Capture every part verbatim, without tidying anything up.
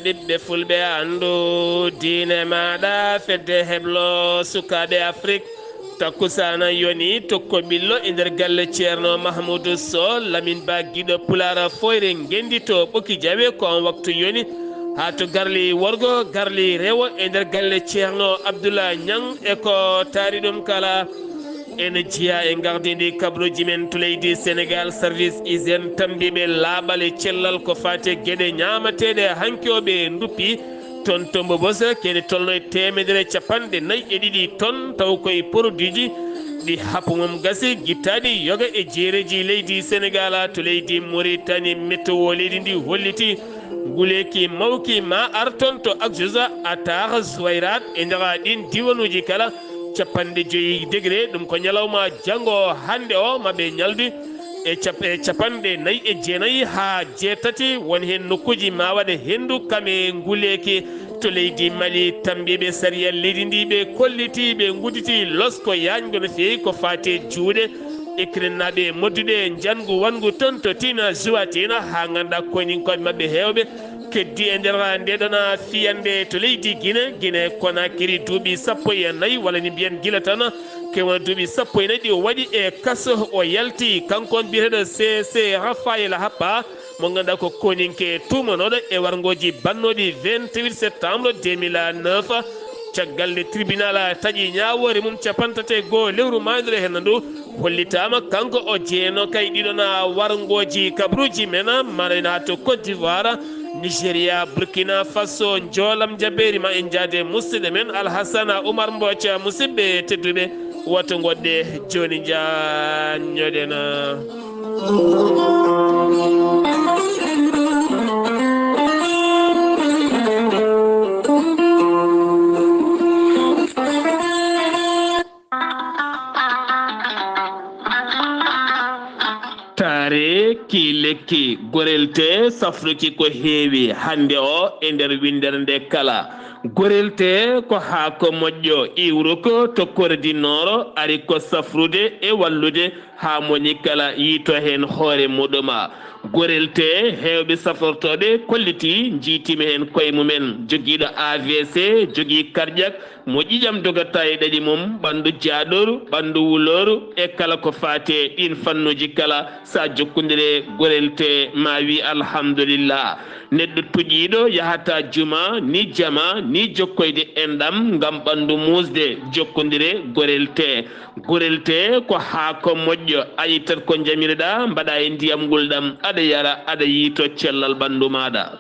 Ɓiɓɓe fulɓe, anndu diine maaɗa, fedde heblo sukaaɓe Afrik. Takkusaana yoni tokko ɓillo e nder galle Ceerno Mahmuudu Sow, Lamin Ba giɗo Pulaar Foyre ngenndi to Ɓoki Jawe, ko on waktu yoni. Haa to garli worgo, garli rewo e nder galle Ceerno Abdullah Ñang e ko taari ɗum kala. Ene jeyaa e gardini kabruuji men to leydi Senegaal, service hygiène, tammbiiɓe laaɓal e cellal ko faati e geɗe ñaamateeɗe hanki o ɓe nduppi. Ton to Mbobos, kene tolno e teemedere e capanɗe nayi e ɗiɗi ton, taw koye produitji ɗi hapu mum gasi, gittaaɗi yoga e jeereji leydi Senegaal. To leydi Mauritanie, météo leydi ndi holliti nguleeki mawki ma ar ton to Akjouza, Atar, Zouairat, e nder ɗin diiwanuuji kala. Capanɗe joyi degré, ɗum ko ñalawma janngo hannde o, ma ɓe ñaldu e cap-, e capanɗe nayi e jeenayi haa jeetati. Won heen nokkuuji ma waɗa henndu kam e nguleeki. To leydi Mali, tammbiiɓe sariya leydi ndi ɓe kolliti, ɓe ngudditi losko yaajngo no feewi ko faati e juuɗe. Ikrinnaaɓe moddude njanngu wanngu ton to Tina Zuwa Tina, haa ngannda koyninkooɓe maɓɓe heewɓe keddi e nder nde ɗon fiyannde to leydi Gine. Gine Konakiri, duuɓi sappo e nayi, walla ni mbiyen gila tan, ke wona duuɓi sappo e nayi ɗi o waɗi e kaso, o yalti. Kanko on biyeteeɗo C C Raphaël Happa, mo ngannduɗaa ko koninke tuumanooɗo e warngooji bannooɗi vingt-huit septembre deux mille neuf. Caggal nde tribunal taƴi ñaawoore mum capantati e goo lewru maayndere henna ndu, hollitaama kanko o jeeno kay ɗiɗon warngooji kabruuji men, marayna to Côte d'Ivoire, Nigeria, Burkina Faso. Njoolam jabeeri ma en njaade musidɗo men Alhassana Oumar Mbooca, musidɓe tedduɓe, woto ngoɗɗe jooni njaanñoɗen. Taare ki lekki gorel te safruki ko heewi hannde o e nder winndere nde kala. Gorel te ko haako moƴƴo iwruko to Kore di Nooro, ari ko safrude e wallude haa moni kala yiito heen hoore muɗuma. Gorel te heewɓe safrotooɓe kolliti njiitima heen koye mumen. Jogiiɗo A V C, jogii cardiaque, mo ƴiƴam dogata e ɗaɗi mum, ɓanndu jaaɗooru, ɓanndu wulooru, e kala ko faati e ɗiin fannuuji kala, sa jokkondire gorel te ma wi alhamdulillah. Neɗɗo tuƴiiɗo yahata juma, ni jama, ni jokkoyde enɗam ngam ɓanndu muusde, jokkondire gorel te. Gorel te ko haako moƴƴo, a ittat ko njamireɗa, mbaɗa e ndiyam ngulɗam, aɗa yara, aɗa yiito cellal ɓanndu maaɗa.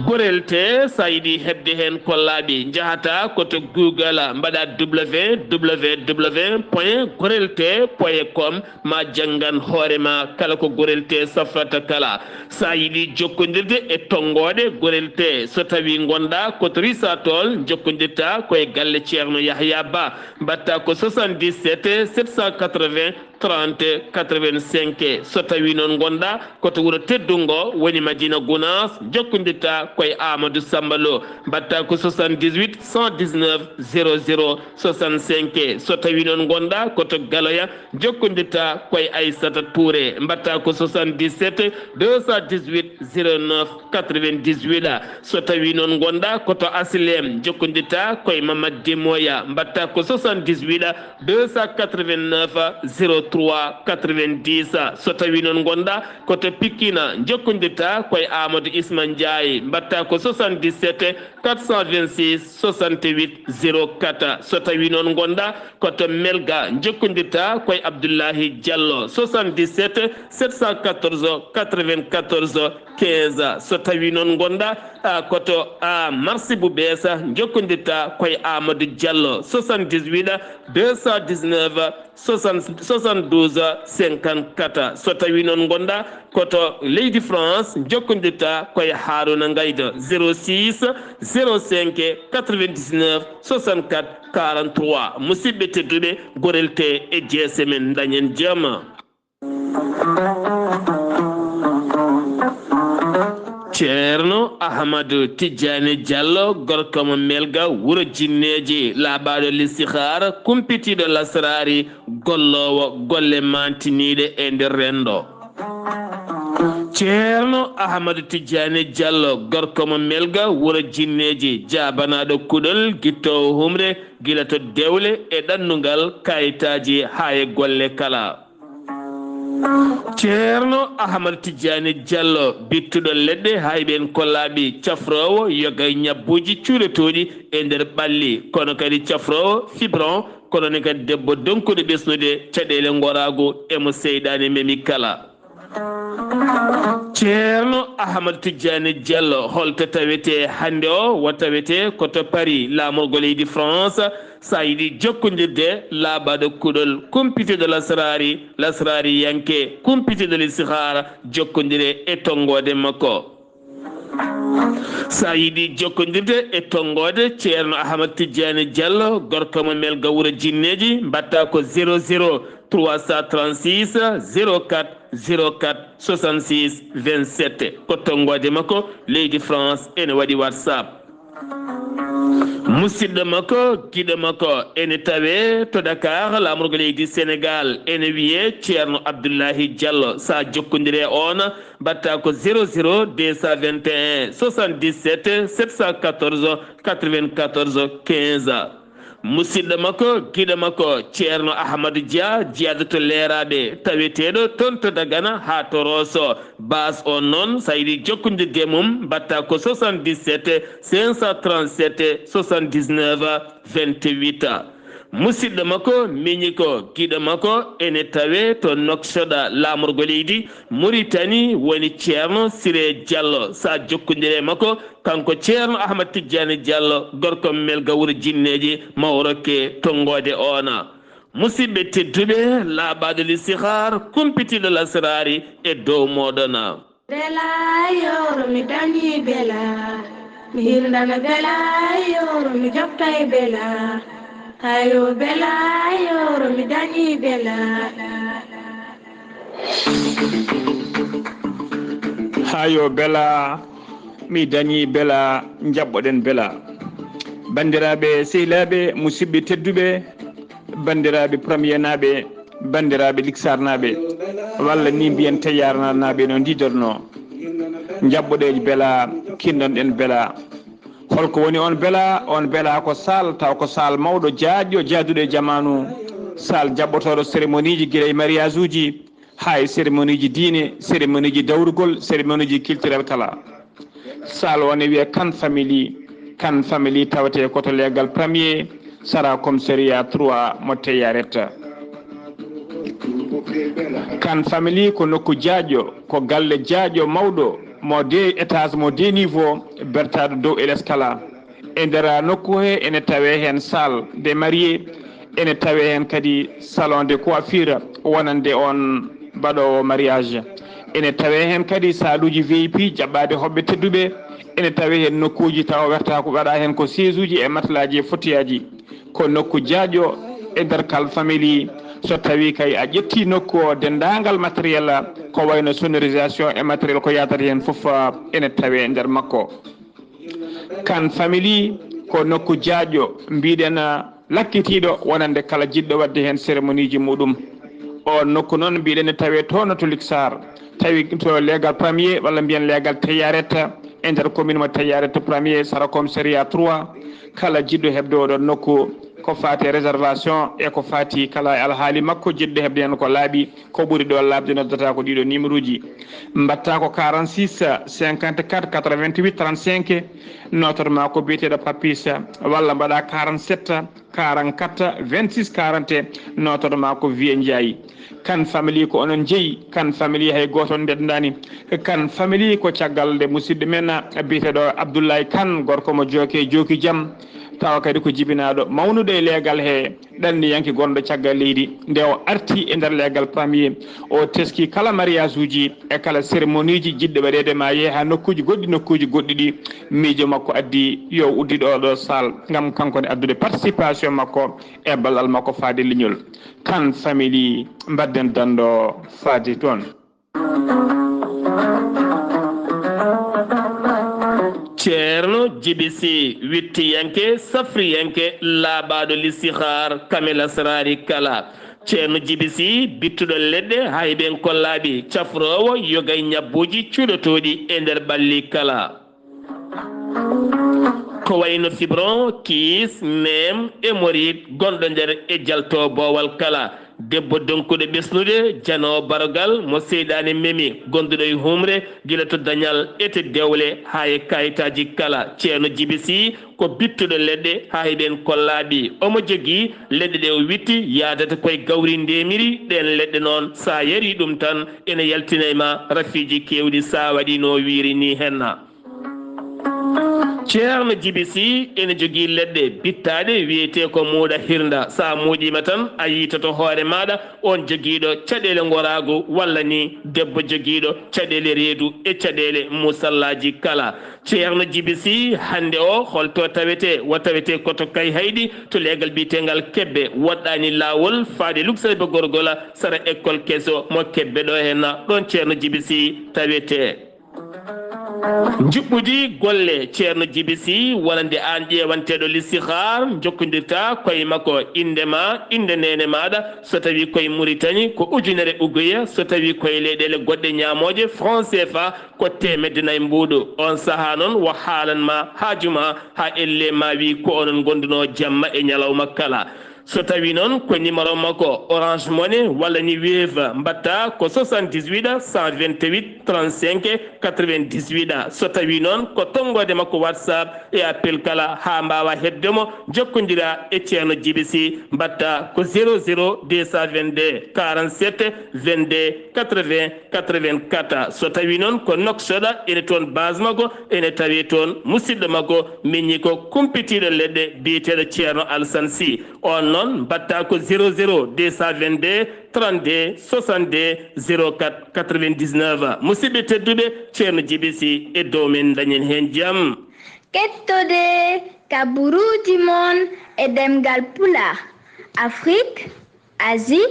Gorel te, sa yiɗi heɓde heen ko laaɓi, njahata ko to Google, mbaɗa W W W point gorel te point com, ma janngan hoore ma kala ko gorel te safrata kala. Sa yiɗi jokkondirde e tonngooɗe gorel te, so tawi ngonɗa ko to Risatol, jokkondirta ko e galle Ceerno Yahya Ba, mbaɗta ko soixante-dix-sept sept cent quatre-vingts trente quatre-vingt-cinq. So tawi noon ngonɗa ko to wuro teddungo woni Madina Gunaas, jokkondirta ko e Amadou Samba Lo, mbaɗta ko soixante-dix-huit cent dix-neuf zéro zéro soixante-cinq. So tawi noon ngonɗa ko to Galoya, jokkondirta ko e Aissata Touré, mbaɗta ko soixante-dix-sept deux cent dix-huit zéro neuf quatre-vingt-dix-huit. So tawi noon ngonɗa ko to Asilem, jokkondirta ko e Mamad Demoya, mbaɗta ko soixante-dix-huit deux cent quatre-vingt-neuf zéro trois quatre-vingt-dix. So tawi noon ngonɗa ko to Pikine, jokkondirta ko e Amadou Isma Ndiaye, mbaɗta ko soixante-dix-sept quatre cent vingt-six soixante-huit zéro quatre. So tawi noon ngonɗa ko to Melga, jokkondirta ko e Abdoulahi Diallo, soixante-dix-sept sept cent quatorze quatre-vingt-quatorze quinze. So tawi noon ngonɗa, ah, ko to, ah, Marsi bu Bees, jokkondirta ko e Amadou Diallo, soixante-dix-huit deux cent dix-neuf soixante, soixante-douze cinquante-quatre. So tawi noon ngonɗa ko to leydi France, jokkondirta ko e Haruna Ngaydo, zéro six zéro cinq quatre-vingt-dix-neuf soixante-quatre quarante-trois. Musidɓe tedduɓe, gorel te e jeese men, dañen jam. Ceerno Ahmadu Tijjaani Jallo, gorko mo Melga, wuro Jinneeji, laaɓaaɗo listihaara, kumpitiiɗo lasraari, golloowo golle maantiniiɗe e nder renndo. Ceerno Ahmadu Tijjaani Jallo, gorko mo Melga, wuro Jinneeji, jaabanaaɗo kuɗol, gittoowo humre, gila to dewle e ɗannungal kayitaaji haa e golle kala. Ceerno Ahmadu Tijjaani Jallo, bittuɗo leɗɗe, hayɓe en kollaaɓi, cafroowo, yoga e ñabbuuji cuuletooɗi e nder ɓalli, kono kadi cafroowo fibron, kono ne kadi debbo donkuɗo ɓesnude caɗeele ngoraagu e mo seyɗaane memi kala. Ceerno Ahmad Tijjaani Jallo, holto tawete hannde o? Wo tawete ko to Paris, laamorgo leydi France, so a yiɗi jokkondirde laaɓaaɗo kuɗol, kumpitiiɗo lasraari, lasraariyanke, kumpitiiɗo listihaara, jokkondire e tonngoode makko. So a yiɗi jokkondirde e tonngoode Ceerno Ahmad Tijjaani Jallo, gorko mo Melga wuro Jinneeji, mbaɗta ko zéro zéro trois cent trente-six zéro quatre zéro quatre soixante-six vingt-sept. Ko tonngoode makko leydi France ene waɗi WhatsApp. Musidɗo makko, giɗo makko, ene tawe to Dakar, laamorgo leydi Sénégal, ene wiye Ceerno Abdullahi Jallo. So a jokkondire e oon, mbaɗta ko zéro zéro deux cent vingt et un soixante-dix-sept sept cent quatorze quatre-vingt-quatorze quinze. Musidɗo makko, giɗo makko, Ceerno Ahmadu Dia, jeyaaɗo to Leeraaɓe, taweteeɗo toon to Dagana haa to Rooso. Baas on noon, so a yiɗi jokkondirde e mum, mbaɗta ko soixante-dix-sept cinq cent trente-sept soixante-dix-neuf vingt-huit. Musidɗo makko, miñiko, giɗo makko, ene tawe to Noksoɗa, laamorgo leydi Muritani, woni Ceerno Siree Jallo. So a jokkondire e makko, kanko Ceerno Ahmad Tijjaani Jallo, gorko Melga wuro Jinneeji, ma o rokke tonngoode oona. Musidɓe tedduɓe, laaɓaaɗo listihaar, kumpitiiɗo lasraari e dow mooɗon. Bela yoro mi dañi bela, mi hirndana bela yoro mi joftay bela. Hayo bela yoro mi dañi bela. Hayo bela mi dañi bela, njaɓɓoɗen bela. Banndiraaɓe sehilaaɓe, musidɓe tedduɓe, banndiraaɓe premiernaaɓe, banndiraaɓe liksarnaaɓe, walla ni mbiyen teyyarnaaɓe no ndidorno. Njaɓɓoɗen bela, kindanɗen bela. Holko woni on bela? On bela ko saal, taw ko saal mawɗo, jaajɗo, jaaduɗo e jamaanu. Saal jaɓɓotooɗo cérémonieji, gila e mariage'uji haa e cérémonieji diine, cérémonieji dawrugol, cérémonieji culturel kala. Saal o ne wiye Kan Family. Kan Family tawete ko to leegal premier, sara commissariat trois mo Teyaret. Kan Family ko nokku jaajɗo, ko galle jaajɗo mawɗo, mo deux étages, mo deux niveaux, bertaaɗo dow e les kala. E nder nokku he ene tawe heen salle des mariés, ene tawe heen kadi salon de coiffure wonande on baɗoowo mariage. Ene tawe heen kadi saaluuji V I P jaɓɓaade hoɓɓe tedduɓe. Ene tawe heen nokkuuji tawa wertaa ko waɗa heen ko seesuuji e matlaaji e fotiyaaji. Ko nokku jaajɗo e nder Kan Family. So tawii kay a ƴetti nokku o, denndaangal matériel ko wayno sonorisation e matériel ko yaadata heen fof ene tawe nder makko. Kan Family ko nokku jaajɗo, mbiɗen, lakkitiiɗo wonande kala jiɗɗo waɗde heen cérémonieji muɗum. O nokku noon mbiɗen ne tawe toon to Liksar, tawi to leegal premier walla mbiyen leegal Teyaret, e nder commune mo Teyaret premier, sara commissariat trois. Kala jiɗɗo heɓde oɗon nokku ko faati e réservation e ko faati kala e alhaali makko jiɗɗo heɓde heen ko laaɓi, ko ɓuri ɗo laaɓde noddata ko ɗiɗo numéroji. Mbatta ko quarante-six cinquante-quatre quatre-vingt-huit trente-cinq, notoɗon ma ko biyeteeɗo Papis, walla mbaɗa quarante-sept quarante-quatre vingt-six quarante, notoɗon ma ko Vieux Ndiaye. Kan Family ko onon jeyi, Kan Family hay gooto on ndenndaani. Kan Family ko caggal nde musidɗo men biyeteeɗo Abdoulaye Kane, gorko mo Jooke Jooki Jam, tawa kadi ko jibinaaɗo mawnuɗo e leegal he, ɗanniyanke gonɗo caggal leydi. Nde o arti e nder leegal premier, o teski kala mariage'uji e kala cérémonieji jiɗɗo waɗeede ma yeeha nokkuuji goɗɗi, nokkuuji goɗɗi ɗi. Miijo makko addi yo o udditu oɗo salle ngam kanko ne addude participation makko e ballal makko faade leñol. Kan Family, mbadden danndo faade toon. Ceerno Jibi Sih, wittiyanke, safriyanke, laaɓaaɗo listihaar, kame lasraari kala. Ceerno Jibi Sih, bittuɗo leɗɗe, hay ɓen kollaaɓi, cafroowo yogay ñabbuuji cuɗotooɗi e nder ɓalli kala. Ko wayno fibron, kiis, neem, hémorroïde, gonɗo nder e jalto boowal kala. Debbo donkuɗo ɓesnude, janoowo barogal, mo seyɗaane memi, gonduɗo e humre, gila to dañal ete dewle haa e kayitaaji kala. Ceerno Jibi Sih ko bittuɗo leɗɗe haa heɓen kollaaɓi. Omo jogii leɗɗe ɗe o witti yaadata koye gawri ndemiri. Ɗeen leɗɗe noon, so a yarii ɗum tan, ene yaltina e ma rafiiji keewɗi, so a waɗii no wiiri ni henna. Ceerno Jibi Sih ene jogii leɗɗe bittaaɗe wiyetee ko muuɗa hirnda. So a muuɗiima tan, a yiitoto hoore maaɗa on jogiiɗo caɗeele ngoraagu walla ni debbo jogiiɗo caɗeele reedu e caɗeele musallaaji kala. Ceerno Jibi Sih, hannde o, holto tawetee? Wo tawetee ko to Kayhayɗi, to leegal biyeteengal Kebbe, woɗɗaani laawol faade Luksayba Gorgola, sara école keso mo Kebbe ɗo henna. Ɗoon Ceerno Jibi Sih tawetee. Njuɓɓudi golle Ceerno Jibi Sih, wonande aan ƴeewanteeɗo listihaar, njokkondirta koye makko, innde ma, innde neene maaɗa, so tawii koye Muritani ko ujunere uguya, so tawii koye leyɗeele goɗɗe ñaamooje, franc C F A ko teemedde nayi mbuuɗu. On sahaa noon wo haalan ma haaju ma, haa elle ma wii ko onon ngondunoo jamma e ñalawma kala. So tawii noon ko numéro makko Orange Money walla ni Wave, mbaɗta ko soixante-dix-huit cent vingt-huit trente-cinq quatre-vingt-dix-huit. So tawii noon ko tonngoode makko WhatsApp e appel kala, haa mbaawa heɓde mo, njokkondira e Ceerno Jibi Sih, mbaɗta ko zéro zéro deux cent vingt-deux quarante-sept vingt-deux quatre-vingts quatre-vingt-quatre. So tawii noon ko Nouakchott, ene toon base makko, ene tawee toon musidɗo makko, miñi ko kumpitiiɗo leɗɗe biyeteeɗo Ceerno Alassane Sy. On noon mbaɗta ko zéro zéro deux cent vingt-deux trente-deux soixante-deux zéro quatre quatre-vingt-dix-neuf. Musidɓe tedduɓe, Ceerno Jibi Sih e dow men dañen heen jam. Kettode ka buruuji mon e ɗemngal Pulaar, Afrik, Asie,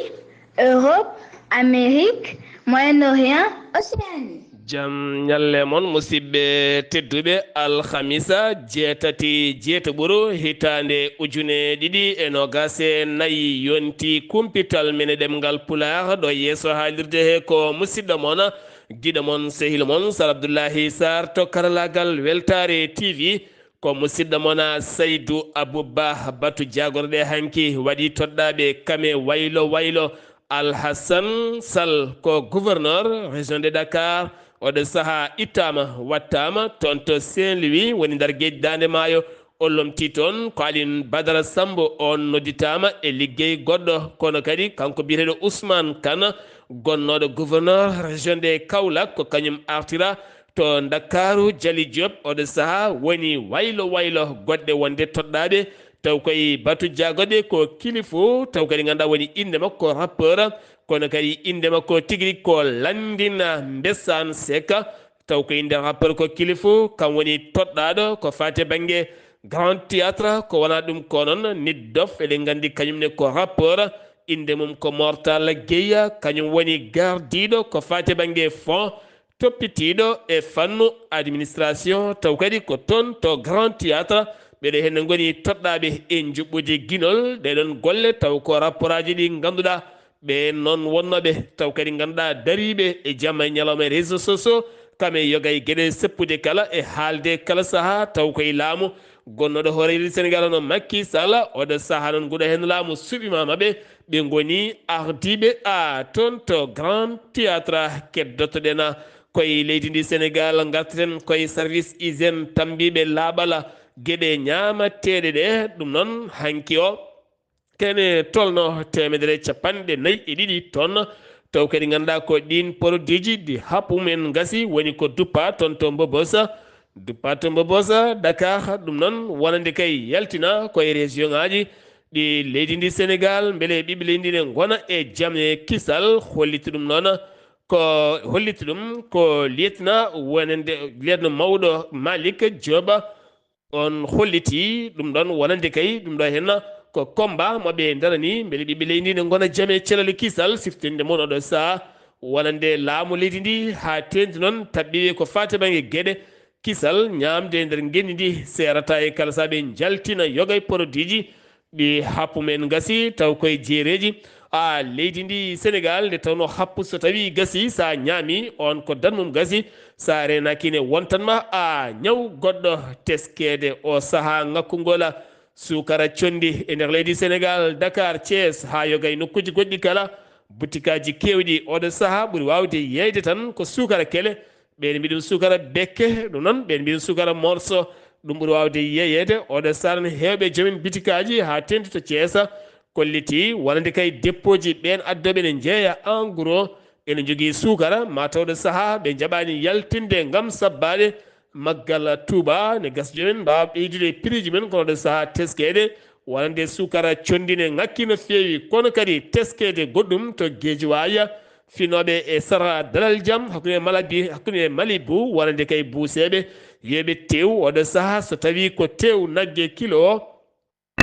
Europe, Amérique, Moyen-Orient, Océanie. Jam ñalle mon, musidɓe tedduɓe. Alhamisa, jeetati jeetaɓuru, hitaande ujune ɗiɗi e noogaas e nayi, yonti kumpital men e ɗemngal Pulaar. Ɗo yeeso haalirde he ko musidɗo mon, giɗo mon, sehil mon, Sar Abdullahi Sarr to karalaagal Weltaare T V. Ko musidɗo mon a Saydu Abu Bah, batu jaagorɗe hanki waɗi toɗɗaaɓe kame waylo waylo. Alhassan Sall ko gouverneur région de Dakar, oɗo sahaa ittaama, wattaama toon to Saint-Louis, woni nder geeƴi Daande Maayo. O lomtii toon ko Alioune Badara Sambo, oon nodditaama e liggey goɗɗo, kono kadi kanko biyeteeɗo Ousmane Kane, gonnooɗo gouverneur région de Kaolack, ko kañum artira to Ndakaaru. Jali Diop oɗo sahaa woni waylo waylo goɗɗe wonde toɗɗaaɓe, taw koye batu jaagoɗe ko kilifu, taw kadi ngannduɗaa woni innde makko rappeur, kono kadi innde makko tigi rigi ko Landina Mbessane Seck, taw ko innde rappeur ko kilifu, kam woni toɗɗaaɗo ko faati bannge Grand Théâtre, ko wonaa ɗum ko noon, Nit Dof, eɗen nganndi kañum ne ko rappeur, innde mum ko Mortala Gueye, kañum woni gardiiɗo ko faati bannge fond, toppitiiɗo e fannu administration, taw kadi ko toon to Grand Théâtre. Ɓeɗe heen ngoni toɗɗaaɓe e njuɓɓudi ginol ɗeɗon golle, taw ko rapporaaji ɗi ngannduɗaa ɓe noon wonnooɓe, taw kadi ngannduɗaa dariiɓe e jamma e ñalawma e réseaux sociaux, kam e yoga e geɗe seppude kala e haalde kala sahaa, taw koye laamu gonnooɗo hoore leydi Sénégal hono Macky Sall, oɗo sahaa noon nguɗo heen laamu suɓiima maɓɓe, ɓe ngoni ardiiɓe a toon to Grand Théâtre. Keddotoɗen koye leydi ndi Sénégal, ngartaten koye service hygiène, tammbiiɓe laaɓal geɗe ñaamateeɗe ɗe, ɗum noon hanki o kene tolno teemedere capanɗe nayi e ɗiɗi tonnes. Taw kadi ngannduɗaa ko ɗiin produitji ɗi happu mum en ngasi, woni ko duppa toon to Mbobosa. Duppa to Mbobosa, Dakar, ɗum noon wonande kay yaltina koye région ŋaaji ɗi leydi ndi Sénégal, mbele ɓiɓɓe leydi ndi ne ngona e jam e kisal. Holliti ɗum noon ko, holliti ɗum ko lieutenant wonande, lieutenant mawɗo Malick Diop. On holliti ɗum ɗon wonande kay ɗum ɗo henna ko combat mo ɓe darani, mbele ɓiɓɓe leydi ne ngona jam e celal e kisal. Siftinde mon oɗo saha wonande laamu leydi ndi, haa teendi noon taɓɓiɓe ko faati bannge geɗe kisal, ñaamde e nder ngenndi ndi, seerata e kala saha ɓe njaltina yoga e produitji ɗi happu men ngasi, taw koye jeereeji. A leydi ndi Senegal, nde tawno happu so tawi gasi, sa ñaami on ko dannum gasi, sa renaki ne wontan ma a ñaw goɗɗo. Teskeede o saha ŋakkungola suukara condi e nder leydi Senegal, Dakar, Thiès, ha yoga e nokkuji goɗɗi kala. Butikaji kewɗi oɗo saha ɓuri wawde yeyde tan ko suukara kele, ɓen mbiɗum suukara bekke, ɗum noon ɓen mbiɗum suukara morso. Ɗum ɓuri wawde yeyeede oɗo saha tan hewɓe joomin bitikaji ha teŋti to Thiès kolliti wonande kay deppoji ɓen addoɓe ne jeeya en gros, ene jogii suukara, ma tawde saha ɓe jaɓani yaltinde ngam sabbaade maggal Touba. Ne gasa joomin mbawa ɓeydude prix ji men, kono ɗo saha teskeede wonande suukara condi ne ŋakki no feewi, kono kadi teskeede goɗɗum to Guédiawaye, finoɓe e sara Dalal Jam hakkunde Malabi, hakkunde Malibu wonande kay buuseɓe, yoɓe tew oɗo saha so tawi ko tew nagge kilo o,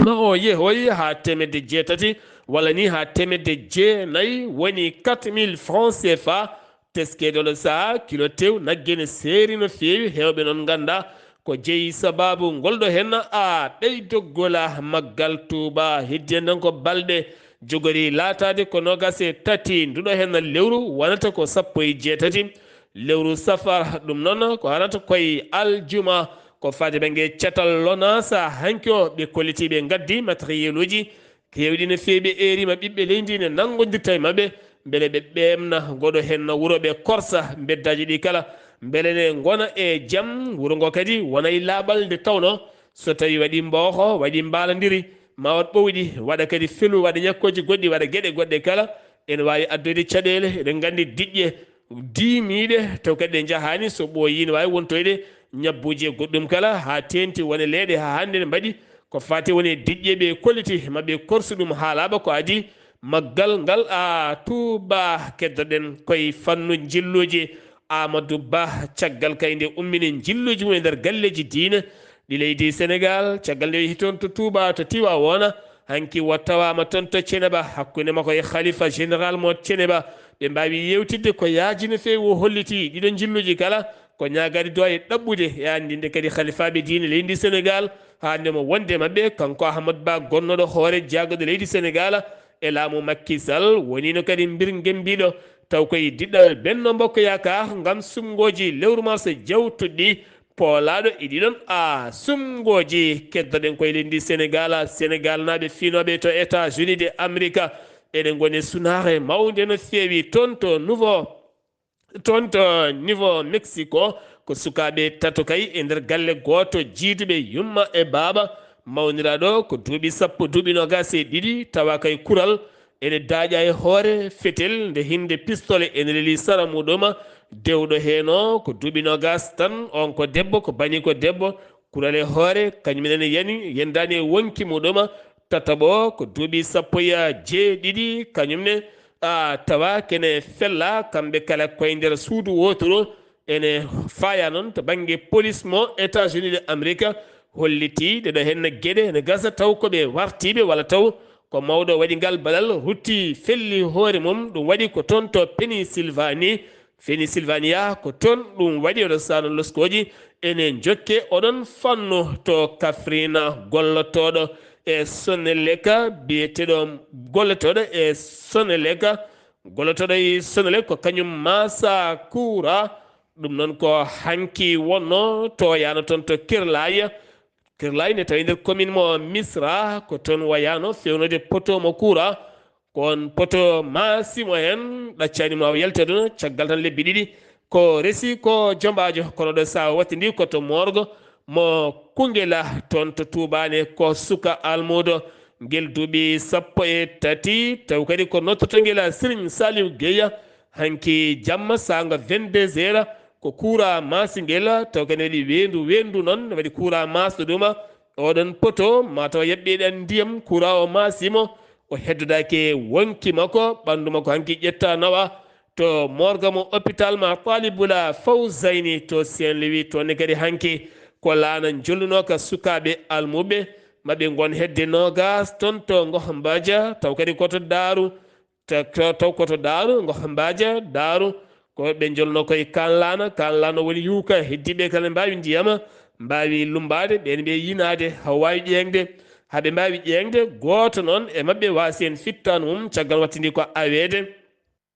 ma o yehoy ha temedde jeetati walla ni ha temedde jeenayi, woni quatre mille francs C F A. Teskeede oɗo saha kilo tew nagge ne seeri no feewi, hewɓe noon ganda ko jeyi sababu ngol ɗo hen a ɓeydogola maggal Touba. Heddi en ɗon ko balɗe jogori laataade ko nogas e tati nduɗo hen lewru, wonata ko sappo e jeetati lewru safar. Ɗum noon ko arata koye aljuma. Ko faade bannge catal lonasa hanki o, ɓe kolliti ɓe gaddi matériel uji kewɗi no feewi, ɓe eerima ɓiɓɓe leydi ne nanngodirta e maɓɓe, mbele ɓe ɓeemna goɗo hen wuro, ɓe korsa mbeddaji ɗi kala, mbele ne ngona e jam, wuro ngo kadi wona e laaɓal nde tawno so tawi waɗi mbooho, waɗi mbaalandiri, ma waɗ ɓowɗi, waɗa kadi felu, waɗa ñakkoji goɗɗi, waɗa geɗe goɗɗe kala, ene wawi addude caɗele. Eɗen gandi diƴƴe diimiiɗe, taw kadi ɗe njahani, so ɓooyi ne wawi wontoyde ñabbuji e goɗɗum kala, ha teenti wone leeɗe ha hannde ne mbaɗi ko fati woni diƴƴe ɓe kolliti maɓɓe korsu ɗum haalaɓa ko adi maggal ngal. A Touba keddoɗen koye fannu jilluji. Amadou Ba, caggal kay nde ummini jilluji mum e nder galleji diine ɗi leydi Sénégal, caggal nde o yehi toon to Touba, to Tiwawona, hanki o tawama toon to Thiénaba, hakkunde makko e Khalifa général mo Thiénaba. Ɓe mbawi yewtidde ko yaaji no feewi, o holliti ɗiɗo jilluji kala ko ñaagade du'a e ɗaɓɓude e anndinde kadi khalifaɓe diine leydi Sénégal, hande mo wonde maɓɓe, kanko Ahmad Ba, gonnoɗo hoore jaagoɗo leydi Sénégal e laamu Macky Sall, wonino kadi mbir ngembiɗo, taw koye diɗɗal Benno Bokk Yaakaar ngam sumngoji lewru mars jawtuɗi, poolaɗo e ɗiɗon a sumngoji. Keddoɗen koye leydi Sénégal, Sénégal naaɓe fiinoɓe to États-Unis de Amerika, eɗen goni sunaare mawnde no feewi toon to Nouveau, toon to Nouveau Mexico. Ko sukaɓe tato kay e nder galle gooto, jiiduɓe yumma e baaba. Mawniraɗo ko duuɓi sappo, duuɓi nogas e ɗiɗi, tawa kay kural ene daaƴa e hoore fetel, nde hinde pistole ene leli sara muɗum. Dewɗo heen o ko duuɓi nogas tan, on ko debbo, ko bani ko debbo, kural e hoore, kañum nene yani, yendani e wonki muɗum. Tataɓo ko duuɓi sappo e jeeɗiɗi, kañum ne, a, tawa kene fella, kamɓe kala koye nder suudu woturu. Ene faya noon to bannge police mo États-Unis de Amerika, holliti ɗeɗo heen geɗe ne gasa taw ko ɓe wartiiɓe walla taw ko mawɗo waɗi ngal balal, rutti felli hoore mum. Ɗum waɗi ko toon to Pennsylvanie, Pennsylvania, ko toon ɗum waɗi. Oɗon sano loskooji ene jokke oɗon fannu to Kaffrine, gollotooɗo e Sonelec, biyeteeɗo gollotooɗo e Sonelec, gollotooɗo e Sonelec ko kañum maasa kuura. Ɗum noon ko hanki wonno to yano toon to Kirlaay. Kirlaay ne tawi nder commune mo Misra, ko toon wayano fewnode poto mo kuura. Ko on poto maasimo heen, ɗaccani mo awa yaltude ɗon, caggal tan lebbi ɗiɗi. Ko resi ko jombaajo, kono ɗo sawa wattindi ko to morgo mo Kungela, toon to Tuubaane, ko suka almuudo. Ngel duuɓi sappo e tati, taw kadi ko nottoto ngel a Serigne Saliou Gueye. Hanki jamma saanga vingt-deux heures, ko kuura maasi ngel, taw kadi waɗi weendu, weendu noon waɗi kuura maasɗo ɗuma. Oɗon poto, mataw yaɓɓiɗen ndiyam, kuura o maasimo, o heddodaaki e wonki makko, ɓanndu makko hanki ƴetta nawa to morgue mo hôpital ma Talibula Fawzayni to Saint-Louis. Toon ne kadi hanki ko laana jolluno ka sukaaɓe almuɓe, maɓe ngon hedde nogas toon to Ngoh Mbaja, taw kadi ko to Daaru, ta-, taw, taw ko to Daaru Ngoh Mbaja, Daaru, ko ɓe jolno koye Kaan Laana. Kaan Laana woni yuuka, heddiɓe kala mbaawi ndiyama, mbaawi lumbaade, ɓeen ɓe yinaade, haw waawi ƴeeŋde. haa ɓe mbaawi ƴeeŋde gooto noon e maɓɓe waasi heen fittaandu mum, caggal wattindi ko aweede,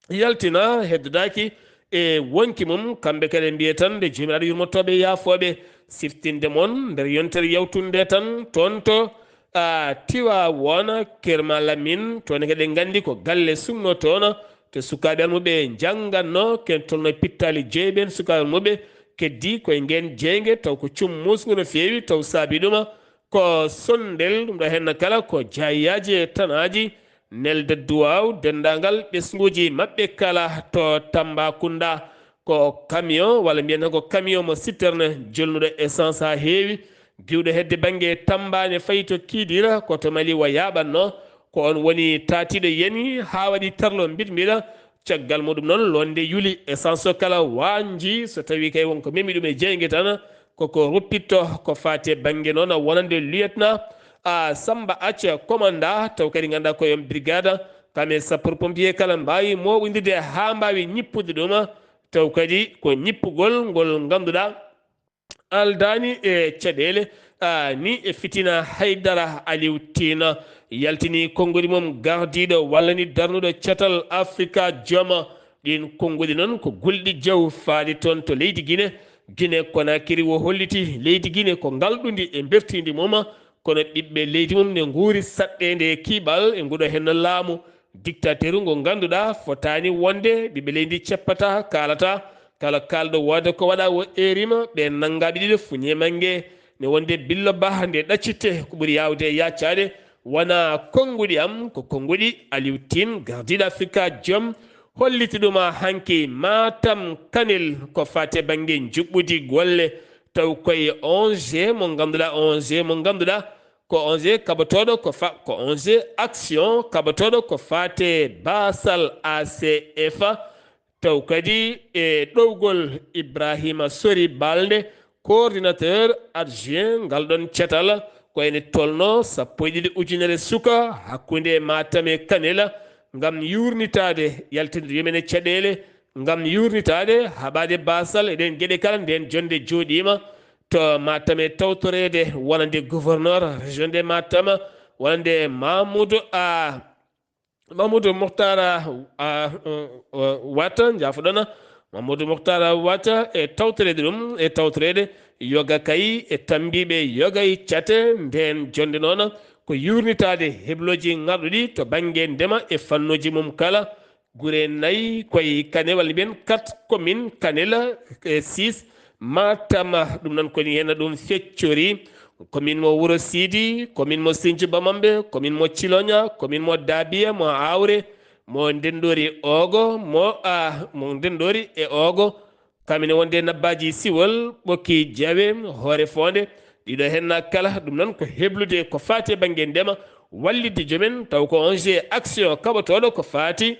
yaltina, heddodaaki e wonki mum. Kamɓe kala mbiyee tan nde Joomiraaɗo yurmotooɓe e yaafooɓe, siftinde mon nder yontere yawtunde nde tan, toon to, a, Tiwaawoona, Kerma Lamin, toon kadi en nganndi ko galle suŋnoo toon, to sukaaɓe almuɓe njanngatnoo, ken tolno pittaali jeyi ɓeen sukaaɓe almuɓe, keddi koye ngeen jeynge, taw ko cum muusngu no feewi, taw saabi ɗuma ko sonndel, ɗum ɗo henna kala ko jaayaaji e tanaaji, nelde duwaaw denndaangal ɓesnguuji maɓɓe kala to Tambacounda. Ko camion, walla mbiyen tan ko camion mo citerne jolnuɗo essence haa heewi, diwɗo hedde bannge Tamba ne fayi to Kidira, ko to Mali o yaaɓatnoo. Ko oon woni taatiiɗo yani haa waɗi tarlo mbiɗ-mbiɗa. Caggal muɗum noon, loonde yuli, essence o kala waanji, so tawii kay won ko memi ɗum e jeynge tan, koko ruppitto ko faati e bannge noon wonande lieutenant, a, Samba Acca, commandant, taw kadi ngannduɗaa ko yon brigade, kam e sapeur pompier kala mbaawi mooɓondirde haa mbaawi ñippude ɗum, taw kadi ko ñippugol ngol ngannduɗaa aldaani e caɗeele, a, ni e fitina. Haydara Aliw Tina yaltini konnguɗi mum gardiiɗo walla ni darnuɗo catal Afrika Jom. Ɗiin konnguɗi noon ko gulɗi jaw faade toon to leydi Gine. Gine Konakiri o holliti leydi Gine ko ngalɗundi e mbertiindi mum, kono ɓiɓɓe leydi mum ne nguuri saɗɗeende e kiiɓal e nguɗo henno laamu dictateur ngo ngannduɗaa fotaani wonde ɓiɓɓe leydi ceppata, kaalata. Kala kaalɗo wooda ko waɗa o eerima, ɓe nanngaaɓe ɗiɗo fuñe mannge ne wonde billo bah nde ɗaccitte ko ɓuri yaawde e yaccaade. Wona konnguɗi am, ko konnguɗi Aliw Tin, gardiiɗo Afrika Jom, holliti ɗum hanki Matam Kanel ko faati e bannge njuɓɓudi golle. Taw koye O N G mo ngannduɗaa, O N G mo ngannduɗaa, ko O N G kaɓotooɗo ko fa-, ko O N G action kaɓotooɗo ko faate Basal A C F. Taw kadi e ɗowgol Ibrahima Sori Balde, coordinateur adjoint ngal ɗon catal, ko ene tolno sappo e ɗiɗi ujunere suka hakkunde Matam e Kanela, ngam yuurnitaade yaltindiiɗo men e caɗeele, ngam yuurnitaade haɓaade baasal e ɗeen geɗe kala. Ndeen jonnde jooɗiima to Matam e tawtoreede wonande gouverneur région de Matam, wonande Mamoudou A. Mamoudou Mouhtara, a, a, Wata, njaafoɗon, Mamoudou Mouhtara Wata e tawtoreede ɗum, e tawtoreede yoga kay e tammbiiɓe yoga e cate. Ndeen jonnde noon ko yuurnitaade heblooji ŋarɗuɗi to bannge ndema e fannuuji mum kala. Gure nayi koye Kane, walla mbiyen quatre commune, Kanela e six Matam. Ɗum noon ko ni heen ɗum feccori. Commune mo Wuro Sidi, commune mo Sinthiou Bamambé, commune mo Ciloña, commune mo Dabiya, mo Awre, mo Ndenndori Ogo, mo, a, mo Ndenndori e Ogo. Kam ene wonde Nabbaaji Siwol, Ɓokki Jawe, Hoore Foonde. Ɗiɗo heen na kala, ɗum noon ko heblude ko faati e bannge ndema, wallitde joomen, taw ko O N G action kaɓotooɗo ko faati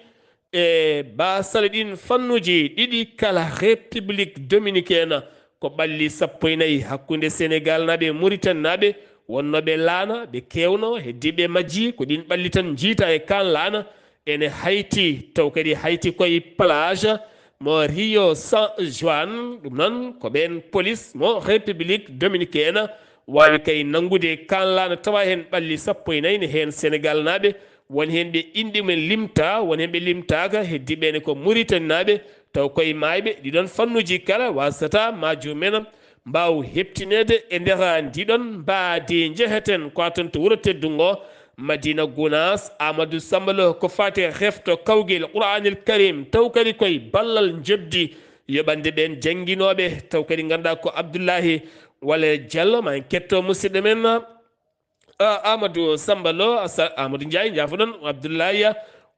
e baasal ɗiin fannuuji ɗiɗi kala. République Dominicaine, ko ɓalli sappo e nayi hakkunde Senegal naaɓe e Mauritanie naaɓe wonnooɓe laana, ɓe keewno, heddiiɓe majji ko ɗiin ɓalli tan njiytaa e kaan laana. Ene Hayti, taw kadi Hayti koye plage mo Rio San Juan. Ɗum noon ko ɓeen police mo République Dominicaine waawi kay nanngude kaan laana, tawa heen ɓalli sappo e nayi ne heen Senegal naaɓe. Won heen ɓe inɗe mumen limtaa, won heen ɓe limtaaka, heddiiɓe ne ko Mauritanie naaɓe, taw koye maayɓe. Ɗii ɗoon fannuuji kala waasata ma joomum en mbaaw heɓtineede e nder ndii ɗoon mbaadi. Njeheten ko toon to wuro teddungo Madina Gunaas, Amadou Samba Lo, ko faati e refto kawgel Qur'aanil Karim, taw kadi koye ballal njoɓdi yoɓande ɓeen jannginooɓe, taw kadi ngannduɗaa ko Abdullahi Wale Diallo. Ma en ketto musidɗo men, a, Amadou Samba Lo, asa-, Amadou Ndiaye, njaafoɗon, Abdullahi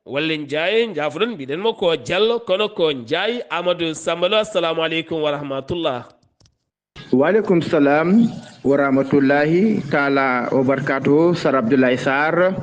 Wale Ndiaye, njaafoɗon, mbiɗen mo ko Diallo, kono ko Ndiaye. Amadou Samba Lo, assalamu aleykum wa rahmatullah. Waaleykum salam wa rahmatullahi taala wa barakatuhu. Sar Abdoulaye Sarr,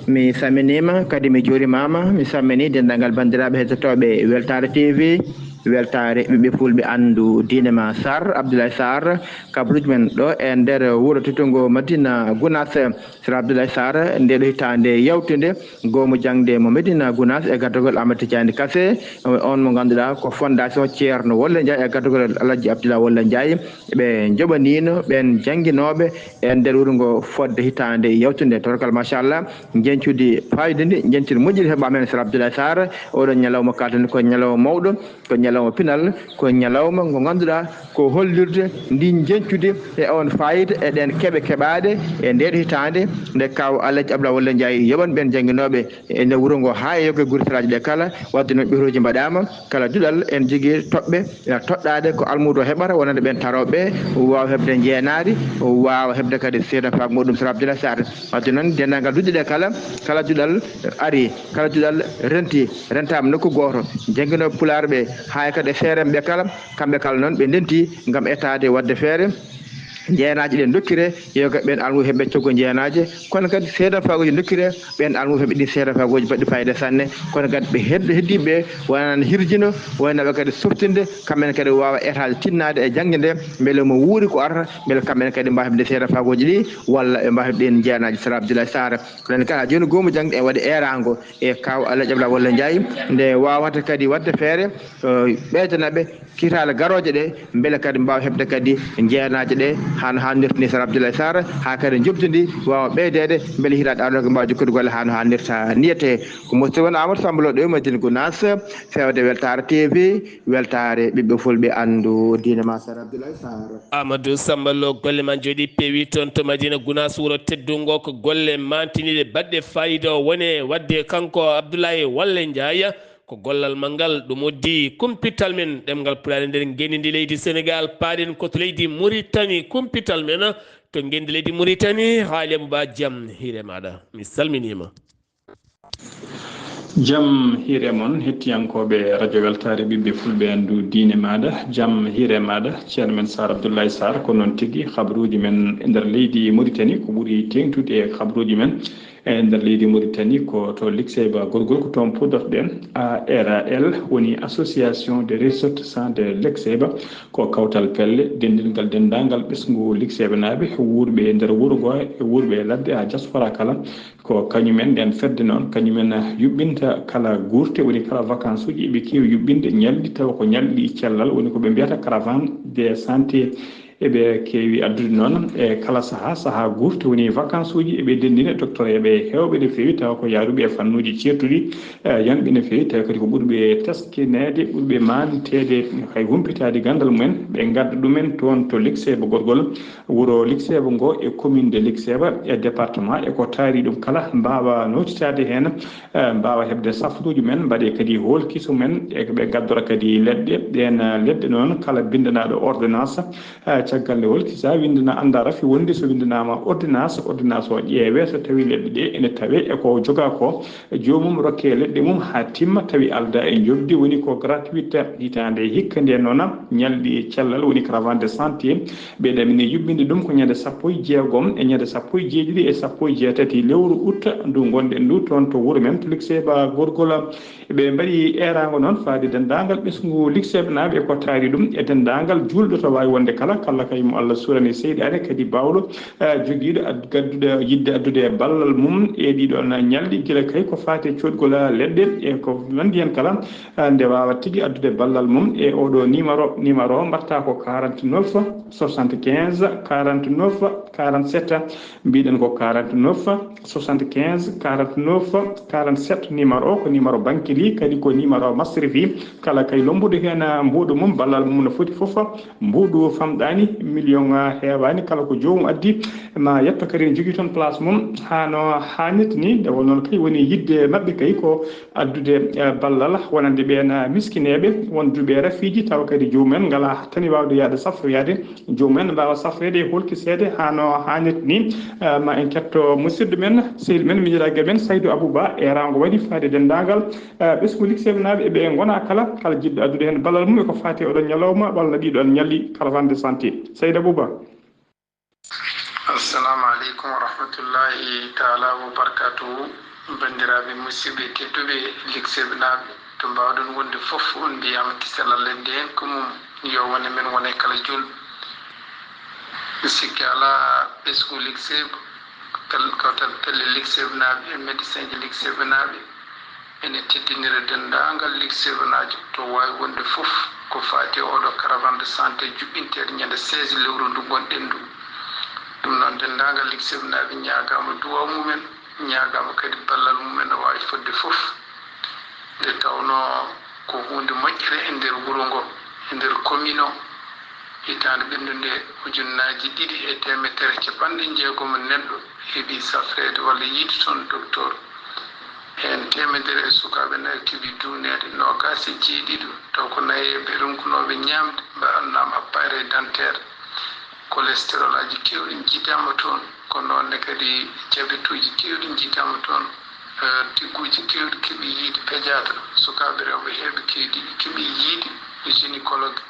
mi salminiima, kadi mi juurimaama. Mi salmini denndaangal banndiraaɓe heɗotooɓe Weltaare T V. Weltaare ɓiɓɓe fulɓe anndu diine ma Sarr, Abdoulaye Sarr, kabruuji men ɗo e nder wuro teddugo Madina Gunaas. Sir Abdoulaye Sarr, nde ɗo hitaande yawtunde, goomu jaŋde mo Medina Gunaas e gardagol Amadou Tidiane Kassé, on mo ngannduɗaa ko fondation Ceerno Wolle Ndiaye e gardagol Alhaji Abdoulaye Wolle Ndiaye, ɓe njoɓaniino ɓeen jannginooɓe e nder wuro ngo fodde hitaande yawtunde. Torkal, machallah, njeñcudi fayida ndi, njeñcudi moƴƴiri heɓaama heen, Sir Abdoulaye Sarr. Oɗo ñalawma kalten ko ñalawma mawɗo, ko ñalawma pinal, ko ñalawma ngo ngannduɗaa ko hollirde ndi njeñcudi e on fayida e ɗeen keɓe keɓaaɗe e ndeeɗo hitaande nde kaw Alhaji Abdoulaye Wolle Ndiaye yoɓan ɓeen jannginooɓe e nder wuro ngo haa e yoga gure saraaji ɗe kala. Wadde noon ɓeruuji mbaɗaama, kala duɗal en jogii toɓɓe ina toɗɗaade ko almuudo heɓata wonande ɓeen tarooɓe ɓe, waawa heɓde njeenaari, waawa heɓde kadi seedanfaagu muɗum, Sir Abdoulaye Sarr. Wadde noon denndaangal duɗe ɗe kala, kala duɗal ari, kala duɗal renti, rentaama nokku gooto, jannginooɓe Pulaar ɓe haa e kadi e seerenɓe kala, kamɓe kala noon ɓe ndenti ngam etaade waɗde feere njeenaaji ɗe dokkire yoga ɓeen almuudo heɓɓe coggu njeenaaje, kono kadi seedanfaaguuji dokkire ɓeen almuudo heɓɓe ɗin seedanfaaguuji baɗɗi fayida sanne, kono kadi ɓe hedde heddiiɓe ɓe wonani hirjino, wonanaɓe kadi softinde, kamɓe ne kadi waawa etaade tinnaade e jaŋde nde, mbele mo wuuri ko arata, mbele kamɓe ne kadi mbaawa heɓde seedanfaaguuji ɗi walla ɓe mbaawa heɓde ɗin njeenaaji, Sir Abdoulaye Sarr. Kono kadi haa jooni goomu jaŋde e waɗi eeraango e kaw Alhaji Abdoulaye Wolle Ndiaye nde waawata kadi waɗde feere, eh, ɓeydana ɓe kitaale garooje ɗe, mbele kadi mbaawa heɓde kadi njeenaaje ɗe haa no haanirta ni, Sir Abdoulaye Sarr, haa kadi njoɓdi ndi waawa ɓeydeede, mbele hitaaɗe arooɗe mbaawa jokkude golle haa no haanirta ni. Etee ko Moustapha Amadou Samba Lo ɗo e Madina Gunaas, feewde Weltaare T V, weltaare ɓiɓɓe fulɓe anndu diine ma, Sir Abdoulaye Sarr. Amadou Samba Lo, golle ma njooɗi peewi toon to Madina Gunaas, wuro teddungo, ko golle maantiniiɗe baɗɗe fayida o woni e waɗde kanko Abdoulaye Wolle Ndiaye. Ko gollal ma ngal, ɗum uddi kumpital men ɗemngal Pulaar e nder ngenndi ndi leydi Senegaal. Paaɗen ko to leydi Muritani, kumpital men to ngenndi leydi Muritani. Haali Abouba, jam hiire maaɗa, mi salminiima. Jam hiire mon, hettiyankooɓe Radio Weltaare, ɓiɓɓe fulɓe anndu diine maaɗa. Jam hiire maaɗa, ceerno men Sarr Abdoulaye Sarr. Ko noon tigi, habaruuji men e nder leydi Muritani, ko ɓuri teeŋtude e habaruuji men e nder leydi Mauritanie, ko to Likseyba Gorgol, ko toon puɗɗorɗen. A R A L woni Association des Ressortissants de Likseyba, ko kawtal pelle denndingal denndaangal ɓesngu Likseybanaaɓe, wuurɓe e nder wuro ngo e wuurɓe e ladde haa diaspora kala. Ko kañumen, nden fedde noon, kañumen yuɓɓinta kala guurte, woni kala vacances uji eɓe keewi yuɓɓinde ñalɗi, tawa ko ñalɗi cellal, woni ko ɓe mbiyata caravane de santé. Eɓe keewi addude noon e kala sahaa, sahaa guurte woni vacances uji, eɓe denndina docteur eɓe heewɓe no feewi, tawa ko yaaruɓe e fannuuji ceertuɗi, eh, yonɓe no feewi, tawi kadi ko ɓurɓe teskineede, ɓurɓe maanteede, hay humpitaade ganndal mumen, ɓe ngadda ɗumen toon to Likseyba Gorgol, wuro Likseyba ngo e commune de Likseyba e département, e ko taari ɗum kala, mbaawa nootitaade heen, eh, mbaawa heɓde safruuji men, mbaɗe kadi hoolkiso men, e ɓe ngaddora kadi leɗɗe. Ɗeen, eh, leɗɗe noon, kala binndanaaɗo ordonnance, eh, caggal nde hoolkisa, winndana, annda rafi wonde so winndanaama ordonnance, ordonnance o ƴeewe so tawi leɗɗe ɗe ene tawe e ko jogaa ko, joomum rokke leɗɗe mum haa timma, tawi alda e njoɓdi, woni ko gratuite hitaande hikka. Ndeen noon, ñalɗi cellal woni caravane de santé, ɓe ɗamini yuɓɓinde ɗum ko ñande sappo e jeegom e ñande sappo e jeeɗiɗi e sappo e jeetati lewru août ndu ngonɗen ndu, toon to wuro men to Likseyba Gorgol. Ɓe mbaɗi eeraango noon faade denndaangal ɓesngu Likseybanaaɓe, ko taari ɗum e denndaangal juulɗo to waawi wonde kala, kala kay mo Allah suurani seyɗaane kadi baawɗo, eh, jogiiɗo ad-, gadduɗo yiɗde addude ballal mum e ɗii ɗoon ñalɗi, gila kay ko faati e coodgol leɗɗe e ko nanndi heen kala, eh, nde waawa tigi addude ballal mum e oɗo numéro. Numéro mbaɗta ko quarante-neuf soixante-quinze quarante-neuf quarante-sept, mbiɗen ko quarante-neuf soixante-quinze quarante-neuf quarante-sept. Numéro o ko numéro banque li, kadi ko numéro masrifi. Kala kay lombuɗo heen mbuuɗu mum, ballal mum no foti fof, mbuuɗu famɗaani, million heewaani, kala ko joomum addi, ma yetto kadi ne jogii toon place mum, haa no haanirta ni. Nde wonnoon kay woni yiɗde maɓɓe kay ko addude, eh, ballal wonande ɓeen, eh, miskineeɓe, wonduɓe rafiiji, tawa kadi joomum en ngalaa tani waawde yahde safroyaade. Joomum en mbaawa safreede e holkiseede haa no haanirta ni. Eh, ma en ketto musidɗo men, sehil men, miñiraagal men Saydou Abouba, eeraango waɗi faade denndaangal, eh, ɓesngu Likseybanaaɓe, eɓe ngona kala, kala jiɗɗo addude heen ballal mum e ko faati e oɗon ñalawma walla ɗii ɗoon ñalɗi caravane de santé. Saydou Abouba. Assalamu aleykum wa rahmatullahi taala wa barakatuhu. Banndiraaɓe musidɓe tedduɓe Likseybanaaɓe, Mbawɗon wonde fof, on mbiyaama kisal Allah nden ko mum, yo wone men, wone kala julɗo. Mi sikki alaa ɓesngu Ligue C, kal-, kawtal pelle Ligue C naaɓe e médecin ji Ligue C naaɓe, ene teddinira denndaangal Ligue C naajo to waawi wonde fof ko faati e oɗo caravane de santé juɓɓinteeɗo ñande seize lewru ndu ngonɗen ndu. Ɗum noon, denndaangal Ligue C naaɓe ñaagaama duwaaw mumen, ñaagaama kadi ballal mumen no waawi fodde fof. Nde tawnoo ko huunde moƴƴere e nder wuro ngo, e nder commune o. Hitaande ɓennunde, ujunnaaji ɗiɗi e teemedere e capanɗe jeegom neɗɗo heɓi safreede walla yiyde toon docteur. Heen teemedere e sukaaɓe nayo keɓi duuneede, noogaas e jeeɗiɗo taw ko nayeeɓe ronkunooɓe ñaamde mbaɗannaama appareil dentaire. Cholestérol aji keewɗi njiidaama toon, ko noon ne kadi diabète uji keewɗi njiidaama toon. Eh, tigguuji keewɗi keɓi yiyde pédiatre, sukaaɓe rewɓe heewɓe keewɗi keɓi yiyde gynécologue.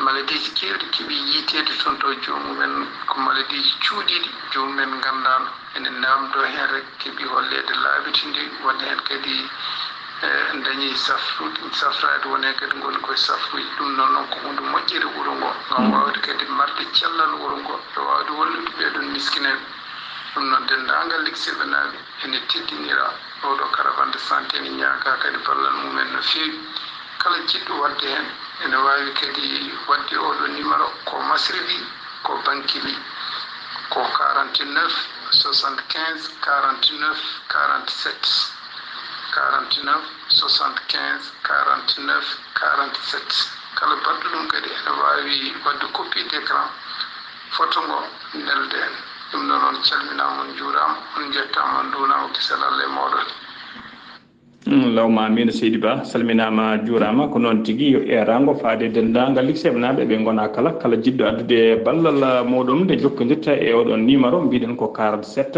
Maladiiji keewɗi keɓi yiiteede toon taw joomumen ko maladiiji cuuɗiiɗi, joomumen nganndaano. Ene naamndoo heen rek, keɓi holleede laaɓitinde, won heen kadi, eh, dañi safrude, safraade, won heen kadi ngoni koye safruuji. Ɗum noon, noon ko huunde moƴƴere wuro ngo, ngam waawde kadi marde cellal wuro ngo, e waawde wallude ɓee ɗoon miskineeɓe. Ɗum noon, denndaangal Ligue C naaɓe ene teddinira oɗo caravane de santé, ene ñaagaa kadi ballal mumen no feewi. Kala jiɗɗo waɗde heen, ene waawi kadi waɗde oɗo numéro, ko Masribi, ko Bankili, ko quarante-neuf soixante-quinze quarante-neuf quarante-sept, quarante-neuf soixante-quinze quarante-neuf quarante-sept. Kala baɗɗo ɗum kadi ene waawi waɗde copie d'écran photo ngo, nelda en. Ɗum noon, on calminaama, on njuuraama, on njettaama, on nduunaama, kisal Allah e mooɗon. Mm, lawma Amina Seydi Ba, salminaama, juuraama. Ko noon tigi, yo eeraango faade denndaangal Ligue C naaɓe, ɓe ngona kala, kala jiɗɗo addude ballal muuɗum, nde jokkondirta e oɗon numéro, mbiɗen ko quarante-sept,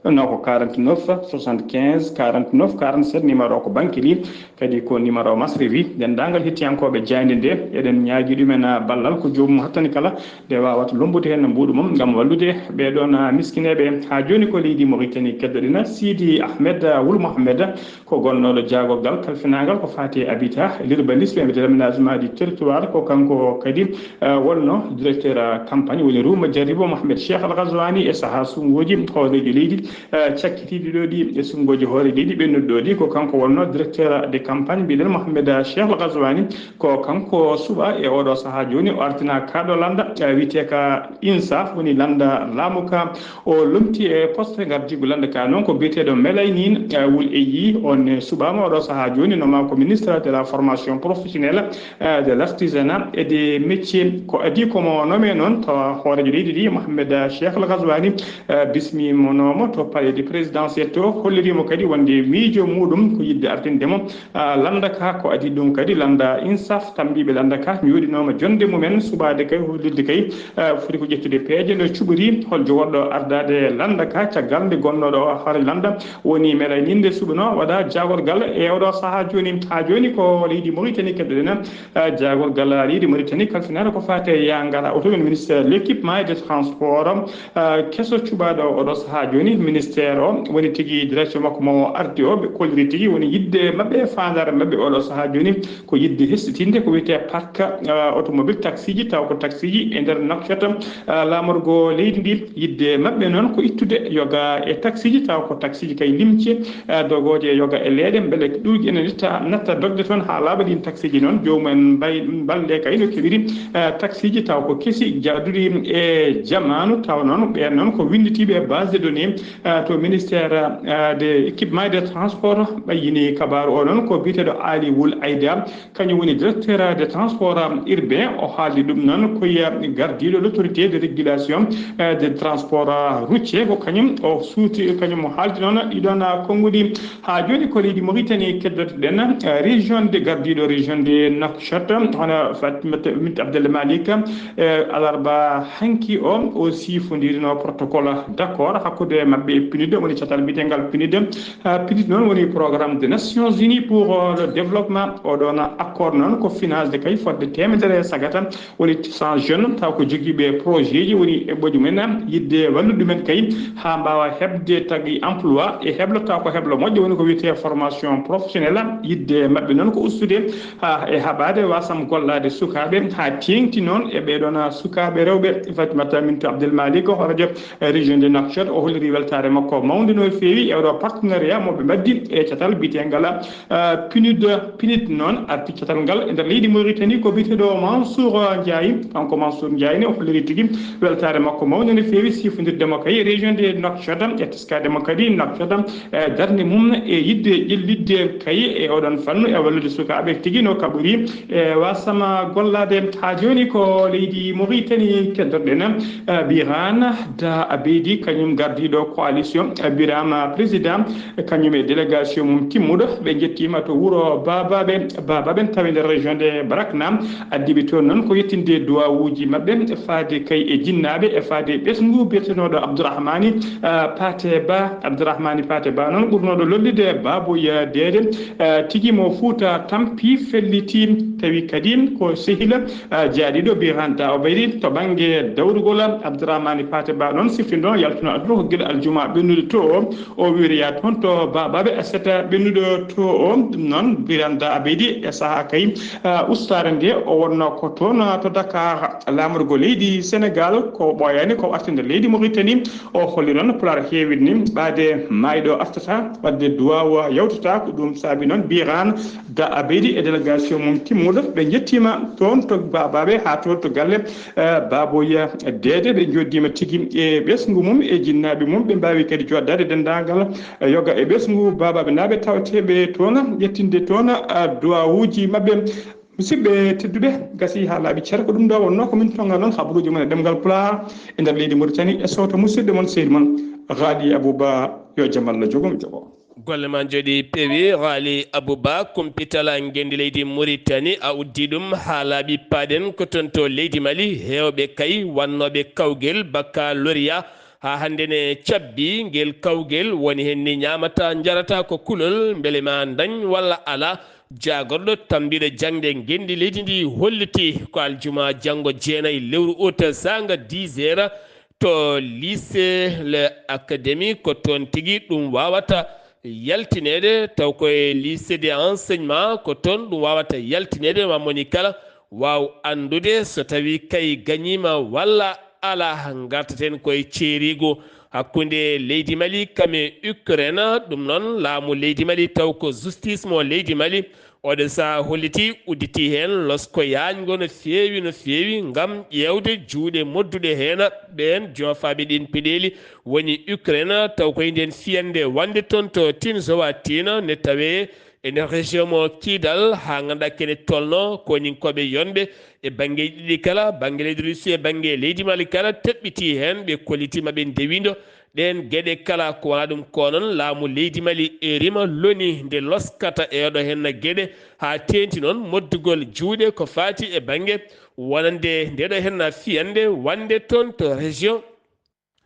non, ko quarante-neuf soixante-quinze quarante-neuf quarante-sept, numéro ko Bankili, kadi ko numéro Masribi. Denndaangal hettiyankooɓe jaaynde nde, eɗen ñaagi ɗumen, ah, ballal, ko joomum hattani kala nde waawata lombude heen mbuuɗu mum ngam wallude ɓee ɗoon, ah, miskineeɓe. Haa jooni ko leydi Mauritanie keddoɗen Sidi Ahmed, ah, Wul Mohamed, ko gonnooɗo jaagorgal kalfinaangal ko faati e habitat, l'urbanisme et l'aménagement du territoire. Ko kanko kadi, eh, wonno directeur, eh, campagne, woni Ruuma Jarribo Mohamed Cheikh Al Ghazouani e sahaa suɓngooji hooreejo leydi, eh, cakkitiiɗi ɗo ɗi e suɓngooji hooreejo leydi ɓennuɗo ɗo ɗi. Ko kanko wonno directeur de campagne, mbiɗen Mohamed Cheikh Al Ghazouani. Ko kanko suɓaa e oɗo sahaa jooni, o artinaa kaa ɗo lannda, eh, wiyetee ka INSAF, woni lannda laamu ka. O lomti e poste ngardiigu lannda ka noon ko biyeteeɗo Melaynin, eh, Wul Eyi. On, eh, suɓaama oɗo sahaa jooni, nommé ko ministre de la formation professionnelle, eh, de l'artisanat et des métiers. Ko adii ko mo nommé noon, tawa hooreejo leydi ndi, Mohamed Cheikh Al Ghazouani, eh, bismiima mo to palais de présidentiel to, holliriima kadi wonde miijo muuɗum ko yiɗde artinde mo, ah, lannda ka. Ko adii ɗum kadi lannda INSAF, tammbiiɓe lannda ka, njooɗinooma jonnde mumen suɓaade kay, hollirde kay, eh, foti ko ƴettude peeje no cuɓori, hol jogorɗo ardaade lannda ka, caggal nde gonnooɗo o hoore lannda woni Melaynin nde suɓanoo waɗa jaagorgal e oɗo sahaa jooni. Haa jooni ko leydi Mauritanie keddoɗen, eh, jaagorgal leydi Mauritanie kalfinaango ko faati e yaangara oto, woni ministre de l'équipement et des transports, eh, keso cuɓaaɗo oɗo sahaa jooni, ministère o, woni tigi direction makko mo ardi o, ɓe kolliri tigi, woni yiɗde maɓɓe e faandaare maɓɓe oɗo sahaa jooni, ko yiɗde hesɗitinde ko wiyetee parc, eh, automobile, taxiji, taw ko taxiji e nder Nouakchott, eh, laamorgo leydi ndi. Yiɗde maɓɓe noon ko ittude yoga e taxiji, taw ko taxiji kay limce, eh, dogooje e yoga e leeɗe, mbele ɗuuji ene natta, natta dogde toon haa laaɓa. Ɗiin taxiji noon, joomum en mbay-, mbalde kay no keɓiri, eh, taxiji taw ko kesi, jaaduɗi e jamaanu, taw noon ɓeen noon ko winnditiiɓe e base de données, eh, to ministère, eh, de équipement et de transport. Ɓayyini kabaaru o noon ko biyeteeɗo Ali Wul Aida, kañum woni directeur de transport urbain. O haaldi ɗum noon ko e gardiiɗo l'autorité de régulation, eh, de transport routier, ko kañum o suuti, kañum o haaldi noon ɗiɗon, ah, konnguɗi. Haa jooni ko leydi Mauritanie keddotoɗen, eh, région de, gardiiɗo région de Nouakchott, hono Fatimata bint Abdel Malik, eh, alarba hanki o, o sifondirino protocole d'accord hakkunde maɓɓe e PNUD, woni catal mbiyeteengal PNUD. Ah, PNUD noon woni Programme des Nations Unies pour, euh, le développement. Oɗon accord noon ko financé kay fodde teemedere e sagata, woni cent jeunes, taw ko jogiiɓe projet ji, woni eɓɓooji mumen, yiɗde wallude ɗumen kay haa mbaawa heɓde tagi emploi e heblo, taw ko heblo moƴƴo, woni ko wiyetee formation Professionnel, yidde maɓɓe noon ko ustude ha e haɓaade wasam gollaade sukaaɓe, ha teeŋti noon e ɓee ɗoon sukaaɓe rewɓe. Fatimata Mintu Abdel Malik, hooreejo région de Nouakchott, o holliri weltaare makko mawnde no feewi e oɗo partenariat mo ɓe mbaɗdi e catal biyeteengal, ah, PNUD. PNUD noon arti catal ngal e nder leydi Mauritanie ko biyeteeɗo Mansour Ndiaye. Kanko Mansour Ndiaye ne o holliri tigi weltaare makko mawnde no feewi sifondirde mo kay région de Nouakchott e teskaade mo kadi Nouakchott e darnde mum e yiɗde ƴellitde kay e oɗon fannu e wallude sukaaɓe tigi no kaɓori e wasama gollaade. Haa jooni ko leydi Mauritanie keddoɗen, eh, Birane Da Abedi, kañum gardiiɗo coalition, eh, Birame Président, kañum e délégation mum timmuɗo. Ɓe njettiima to wuro Babaɓe, Babaɓe tawi nder région de Barakna. Addiɓe toon noon ko yettinde duwawuuji maɓɓe faade kay e jinnaaɓe e faade e ɓesngu biyetenooɗo Abdourahmani, ah, Pate Ba. Abdourahmani Pate Ba noon ɓurnooɗo lollude Baboy Deede, ah, tigi mo Fuuta Tampi felliti, tawi kadi ko sehil, ah, jaaɗiiɗo Birane Da Abedi to bannge dawrugol. Abdourahmani Pate Ba noon siftinoo yaltuno aduna ko gila aljuma ɓennude to o, o wiriya toon to Babaɓe aset ɓennuɗo to o. Ɗum noon Birane Da Abedi e sahaa kay, ah, ustaare nde o wonnoo ko toon, ah, to Dakar, laamorgo leydi Sénégal ko ɓooyaani ko artinde leydi Mauritanie. O holli noon Pulaar heewii ni ɓaade maayɗo artata, wadde duwaawa yawtata. Ko ɗum saabi noon Birane Da Abedi e délégation mum timmuɗo ɓe njettiima toon to Babaɓe haa toon to galle, eh, Baboy Deede. Ɓe njoddiima tigi e ɓesngu mum e jinnaaɓe mum. Ɓe mbaawi kadi jooɗdaade denndaangal, eh, yoga e ɓesngu Babaɓe naaɓe tawteeɓe toon, ƴettinde toon, ah, duwawuuji maɓɓe. Musidɓe tedduɓe, gasi haa laaɓi cer, ko ɗum ɗo wonnoo ko min tonga noon habaruuji mon e ɗemngal Pulaar e nder leydi Mauritanie e sawto musidɗo mon sehil mon Ghali Abouba, yo jam Allah jogo mo jogo. Golle ma njooɗi peewi, Ghali Abouba, kumpital ngenndi leydi Mauritanie, a uddi ɗum haa laaɓi paaɗen ko toon to leydi Mali, heewɓe kay wannooɓe kawgel baccalauréat haa hannde ne cabbi ngel kawgel, woni heen ni ñaamata, njarata ko kulol, mbele ma dañ walla alaa. Jaagorɗo tambiiɗo jaŋde ngenndi leydi ndi holliti ko aljuma janngo jeenayi lewru ut saanga dix heures to lycée le académie ko toon tigi ɗum waawata yaltineede, taw koye lycée de enseignement ko toon ɗum waawata yaltineede, ma moni kala waaw anndude so tawii kay gañiima walla alaa. Ngartaten koye ceeriigu hakkunde leydi Mali kam e Ukraine. Ɗum noon, laamu leydi Mali, taw ko justice mo leydi Mali, oɗo sahaa holliti, udditi heen losko yaañgo no feewi, no feewi, ngam ƴeewde juuɗe modduɗe heen ɓeen joofaaɓe ɗiin peɗeeli woni Ukraine, taw koye ndeen fiyannde wonnde toon to Tin Zoatin ne tawee e nder région mo Kidal, haa ngannduɗaa kene tolno koninkooɓe yonɓe e banngeeji ɗiɗi kala, bannge leydi Russie e bannge leydi Mali kala, teɓɓiti heen, ɓe kolliti maɓe ndewindo ɗeen geɗe kala. Ko wonaa ɗum ko noon, laamu leydi Mali e rima loni nde loskata e oɗo heen geɗe, haa teeŋti noon moddugol juuɗe ko faati e bannge wonande ndeɗo heen fiyannde wonnde toon to région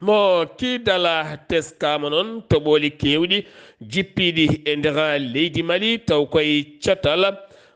mo Kidala. Teskaama noon toɓooli keewɗi jippiiɗi e nder leydi Mali, taw koye catal,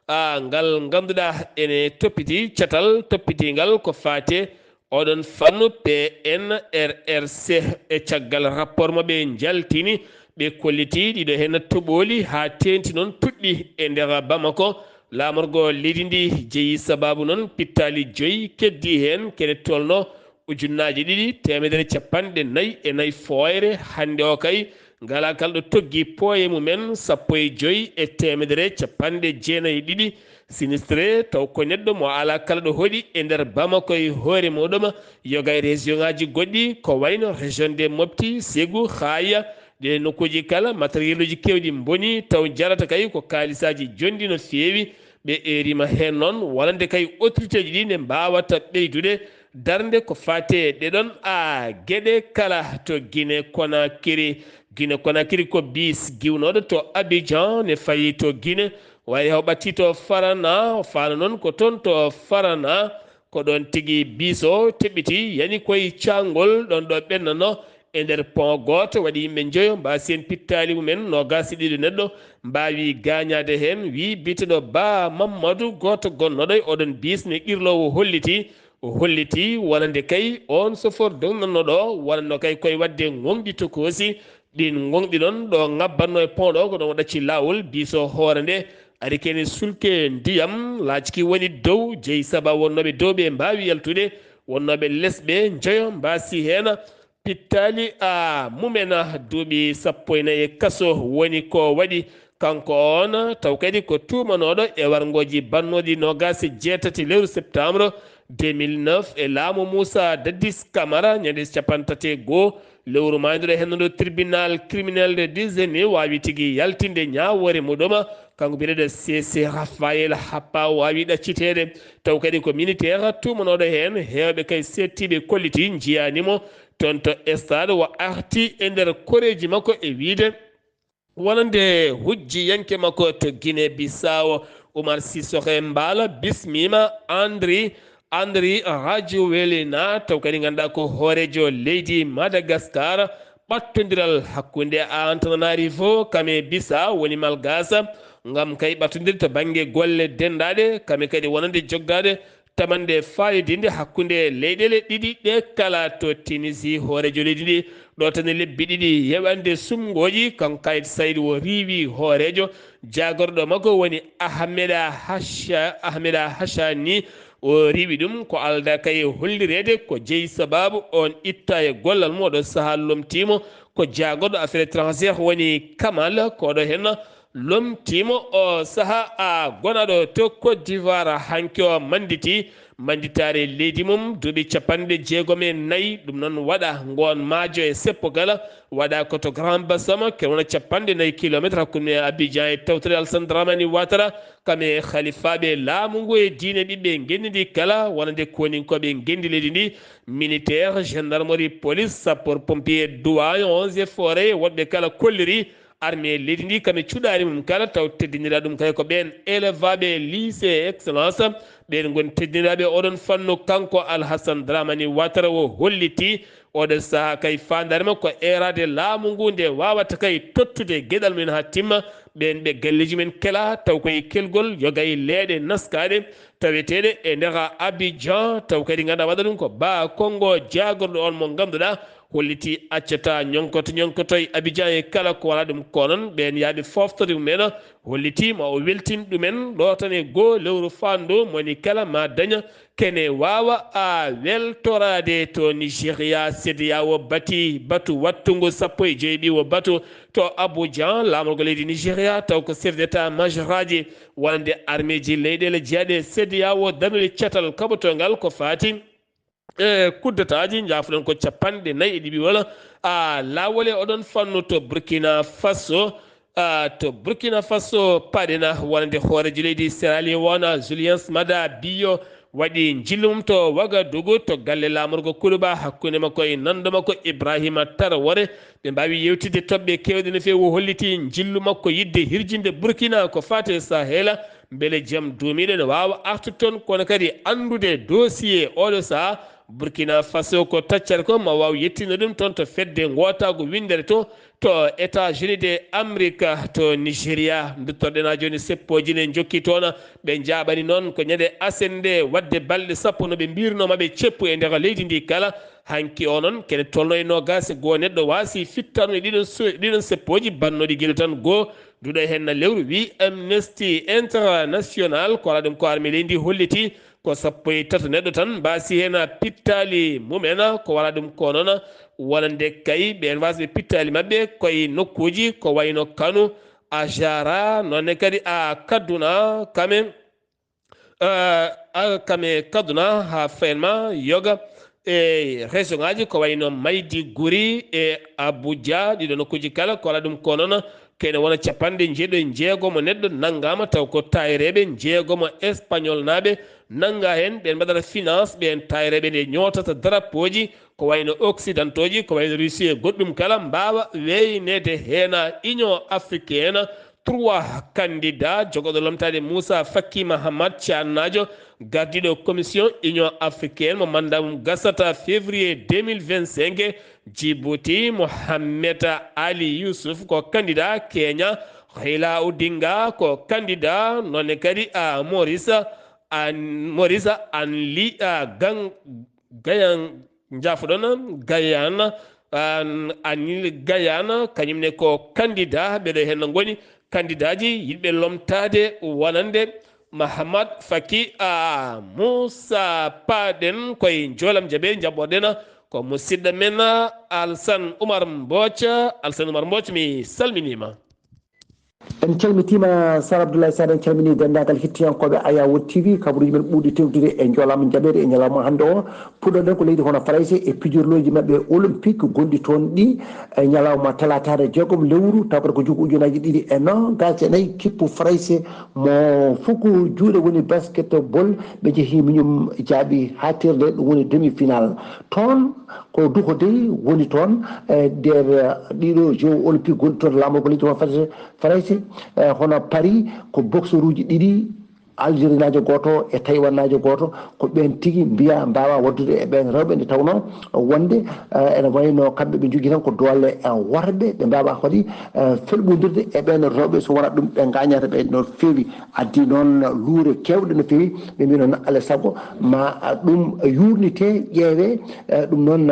a, ngal ngannduɗaa ene toppiti, catal toppitiingal ko faate oɗon fannu P N R R C. E caggal rapport mo ɓe njaltini, ɓe kolliti ɗiɗo heen toɓooli haa teeŋti noon puɗɗi e nder Bamako. Laamorgo leydi ndi jeyi sabaabu noon pittaali joyi keddii heen kene tolno ujunnaaje ɗiɗi teemedere capanɗe nayi e nayi fooyre. Hannde o kay, ngalaa kala ɗo toggi pooye mumen, sappo e joyi e teemedere capanɗe jeenayi e ɗiɗi sinistré, taw ko neɗɗo mo alaa kala ɗo hoɗi e nder Bamako e hoore muɗum, yoga e région ŋaaji goɗɗi, ko wayno région de Mopti, Ségou, Xaaya, ɗe nokkuuji kala, matériel uji keewɗi mboni, taw jarata kay ko kaalisaaji jonɗi no feewi. Ɓe eerima heen noon, wonande kay autorité ji ɗi ne mbaawata ɓeydude darnde ko faati e ɗeɗon a geɗe kala to Guinée Conakry. Guinée Conakry ko bis giwnooɗo to Abidjan ne fayi to Guinée, wayi o ɓatti to Farana, o faala noon ko toon to Farana, ko ɗoon tigi bis o teɓɓiti, yani koye caangol ɗoon ɗo ɓennano. E nder pont gooto waɗi yimɓe njoyo mbaasi heen pittaali mumen, noogaas e ɗiɗo neɗɗo mbaawi gaañaade heen, wi biyeteeɗo Ba Mammadu, gooto gonnooɗo e oɗon bis ne qirloowo holliti, o holliti wonande kay oon sofor dognannooɗo o, wonanno kay koye waɗde ŋoŋɗi tokoosi, Ɗin ngonɗi ɗon ɗo ngabbanno e pont ɗo, ko ɗon o ɗacci laawol, biiso hoore nde ari kene sulke ndiyam, laacki woni dow, jeyi saba wonnooɓe dow ɓe mbaawi yaltude, wonnooɓe les ɓe njoyo mbaasi heen. Pittaali a mumen duuɓi sappo e nayi e kaso woni ko waɗi kanko on, taw kadi ko tuumanooɗo e warngooji bannooɗi noogaas e jeetati lewru septembre deux mille neuf e laamu Moussa Dadis Camara, ñande cappanɗe tati e goo lewru maayduɗo henndo tribunal criminel de Dizeni waawi tigi yaltinde ñaawoore muɗum. Kanko biyeteeɗo C C Raphaël Happa waawi ɗacciteede. Taw kadi ko militaire tuumanooɗo heen, heewɓe kay seettiiɓe kolliti njiyaani mo toon to stade, o arti e nder koreeji makko e wiyde wonande hujjiyanke makko to Guinée Bissau. Oumar Sissoko Embaló bismiima Andry, Andry Rajoelina, taw kadi ngannduɗaa ko hooreejo leydi Madagascar. Ɓattondiral hakkunde Antananarivo kam e Bissau woni Malgache, ngam kay ɓattondirde to bannge golle denndaaɗe, kam e kadi wonande joggaade tamannde faalidinde hakkunde leyɗeele ɗiɗi ɗe kala to Tunisie. Hooreejo leydi ndi ɗo tan e lebbi ɗiɗi yeɓande sumngooji, kanko Kayit Said o riiwi hooreejo, jaagorɗo makko woni Ahmeda Hasha-, Ahmeda Hashani. O riiwi ɗum ko aldaa kay hollireede ko jeyi sabaabu on itta e gollal mum. Oɗo sahaa lomtiimo ko jaagorɗo affaire étrangère woni Kamal, ko oɗo heen lomtiimo o sahaa a gonaɗo to Côte d'Ivoire. Hanki o mannditi mannditaare leydi mum duuɓi cappanɗe jeegom e nayi. Ɗum noon waɗa ngoon maajo e seppo kala waɗa ko to Grand Bassam, kene wona cappanɗe nayi kilometre hakkunde Abidjan e tawtoreeji Alassane Dramane Ouattara, kam e halifaaɓe laamu ngu e diine ɓiɓɓe ngenndi ndi kala, wonande kooninkooɓe ngenndi leydi ndi, militaire, gendarmerie, police, sapeur pompier, douane, eaux et forêts, woɗɓe kala kolliri armée leydi ndi kam e cuɗaari mum kala, taw teddinira ɗum kay ko ɓeen élèveɓe lycée excellence, ɓeen ngoni teddiniraaɓe oɗon fannu. Kanko Alhassane Dramane Ouattara o holliti oɗo sahaa kay faandaare makko ko eeraade laamu ngu nde waawata kay tottude geɗal mum en haa timma, ɓeen ɓe galleeji mum en kela, taw koye kelgol yoga e leeɗe naskaaɗe taweteeɗe e nder Abidjan, taw kadi ngannduɗaa waɗa ɗum ko Ba Kongo jaagorɗo on mo ngannduɗaa holliti accata ñonkoto ñonkoto e Abidjan e kala ko wala ɗum. Ko noon ɓeen yaaɓe fooftori mum en holliti ma o weltin ɗumen ɗo tan e goo lewru faandu moni kala ma daña kene waawa a weltoraade to Nigeria. Sedeyawo bati batu wattungo sappo e joyi ɓiwo batu to Abuja, laamorgo leydi Nigeria, taw ko chef d'état majoraaji wonande armeeji leyɗeele jeyaɗe Sedeyawo, darnude catal kaɓotongal ko faati e kuddetaaji, njaafuɗen ko cappanɗe nayi e ɗiɗi wala a laawol e oɗon fannu to Burkina Faso. A, to Burkina Faso, paɗena wonande hooreejo leydi Sierra Leone, Julius Maada Bio, waɗi njillu mum to Wagadugu, to galle laamorgo Kuluba, hakkunde makko e nanndo makko Ibrahima Traoré. Ɓe mbaawi yewtidde toɓɓe keewɗe no feewi. O holliti njillu makko yiɗde hirjinde Burkina ko faati e Sahel, mbele jam duumiiɗo ne waawa artude toon, kono kadi anndude dossier oɗo sahaa Burkina Faso ko taccat ko, ma waaw yettinde ɗum toon to fedde ngootaagu winndere to, to États-Unis de Amérique, to Nigeria. Nduttorɗen haa jooni seppooji ne njokki toon. Ɓe njaaɓani noon ko ñande aset nde, waɗde balɗe sappo no ɓe mbirnoo ma ɓe ceppu e nder leydi ndi kala. Hanki o noon, kene tolno e noogaas e goo neɗɗo waasi fittaandu e ɗiɗon so-, ɗiɗon seppooji bannooɗi gila tan goo. Duɗo heen na lewru, wi Amnesty International, ko wala ɗum ko armée leydi ndi holliti, ko sappo e tato neɗɗo tan mbaasi heen pittaali mumen, ko wala ɗum ko noon wonande kay ɓeen waasɓe pittaali maɓɓe koye nokkuuji ko wayno Kano, Ajara, noon ne kadi a Kaduna, kame, eh, a kame Kaduna haa Fayenma, yoga e région ŋaaji ko wayno Maiduguri e Abuja, ɗiɗo nokkuuji kala ko wala ɗum ko noon kene wona cappanɗe njeeɗo e jeegomo neɗɗo nanngaama, taw ko tayreeɓe njeegomo espagnol naaɓe nannga heen, ɓeen mbaɗata finance, ɓeen tayreeɓe nde ñootata drapeauji ko wayno occidentaux ji, ko wayno Russie e goɗɗum kala, mbaawa weynede heen. Union africaine, trois candidats, jogooɗo lomtaade Moussa Faki Mahamat, Caannaajo, gardiiɗo commission Union africaine mo mandat mum gasata février deux mille vingt-cinq, Djibouti, Mohamed Ali Youssouf ko candidat, Kenya, Raila Odinga ko candidat, noon ne kadi a Maurice, an Maurice Anli a Gang, Gayan, njaafoɗon, Guyane, An Anil Gayana, kañum ne ko candidat, ɓeɗo hen no ngoni candidaaji yiɗɓe lomtaade wonande Mahamad Faki a Moussa Paɗen koye Joolam Jaɓe. Jaɓɓoɗen ko musidɗo men Alsan Oumar Mbooc. Alsan Oumar Mbooc, mi salminiima. En calmitiima Sar Abdoulaye Sar, en calminii denndaangal hettiyankooɓe Ayawood T V, kabaruuji men ɓurɗi tewtude e Joolam Jaɓe e ñalawma hannde o. Puɗɗoɗen ko leydi hono Farayse e pijirlooji maɓɓe olympique gonɗi toon ɗi e ñalawma talaataare jeegom lewru, taw kadi ko juko ujunaaji ɗiɗi e noogaas e nayi, kippu Farayse mo fuku juuɗe woni basketball, ɓe njehii miñum jaaɓi haatirde, ɗum woni demi-finale. Toon ko duko dey woni toon e nder ɗiɗo jeux olympique gonɗi toon laamorgo leydi hono Farayse, Farayse, e hono Paris ko boxeruuji ɗiɗi, Algérienaajo gooto e Taïwanenaajo gooto, ko ɓeen tigi mbiyaa mbaawaa waɗdude e ɓeen rewɓe, nde tawnoo wonde ene wayi no kamɓe ɓe njogii tan ko doole worɓe, ɓe mbaawaa kadi felɓondirde e ɓeen rewɓe, so wonaa ɗum ɓe ngaañataa ɓe no feewi. Addi noon luure keewɗe no feewi, ɓe mbii noon alaa e sago ma ɗum yuurnitee, ƴeewee, ɗum noon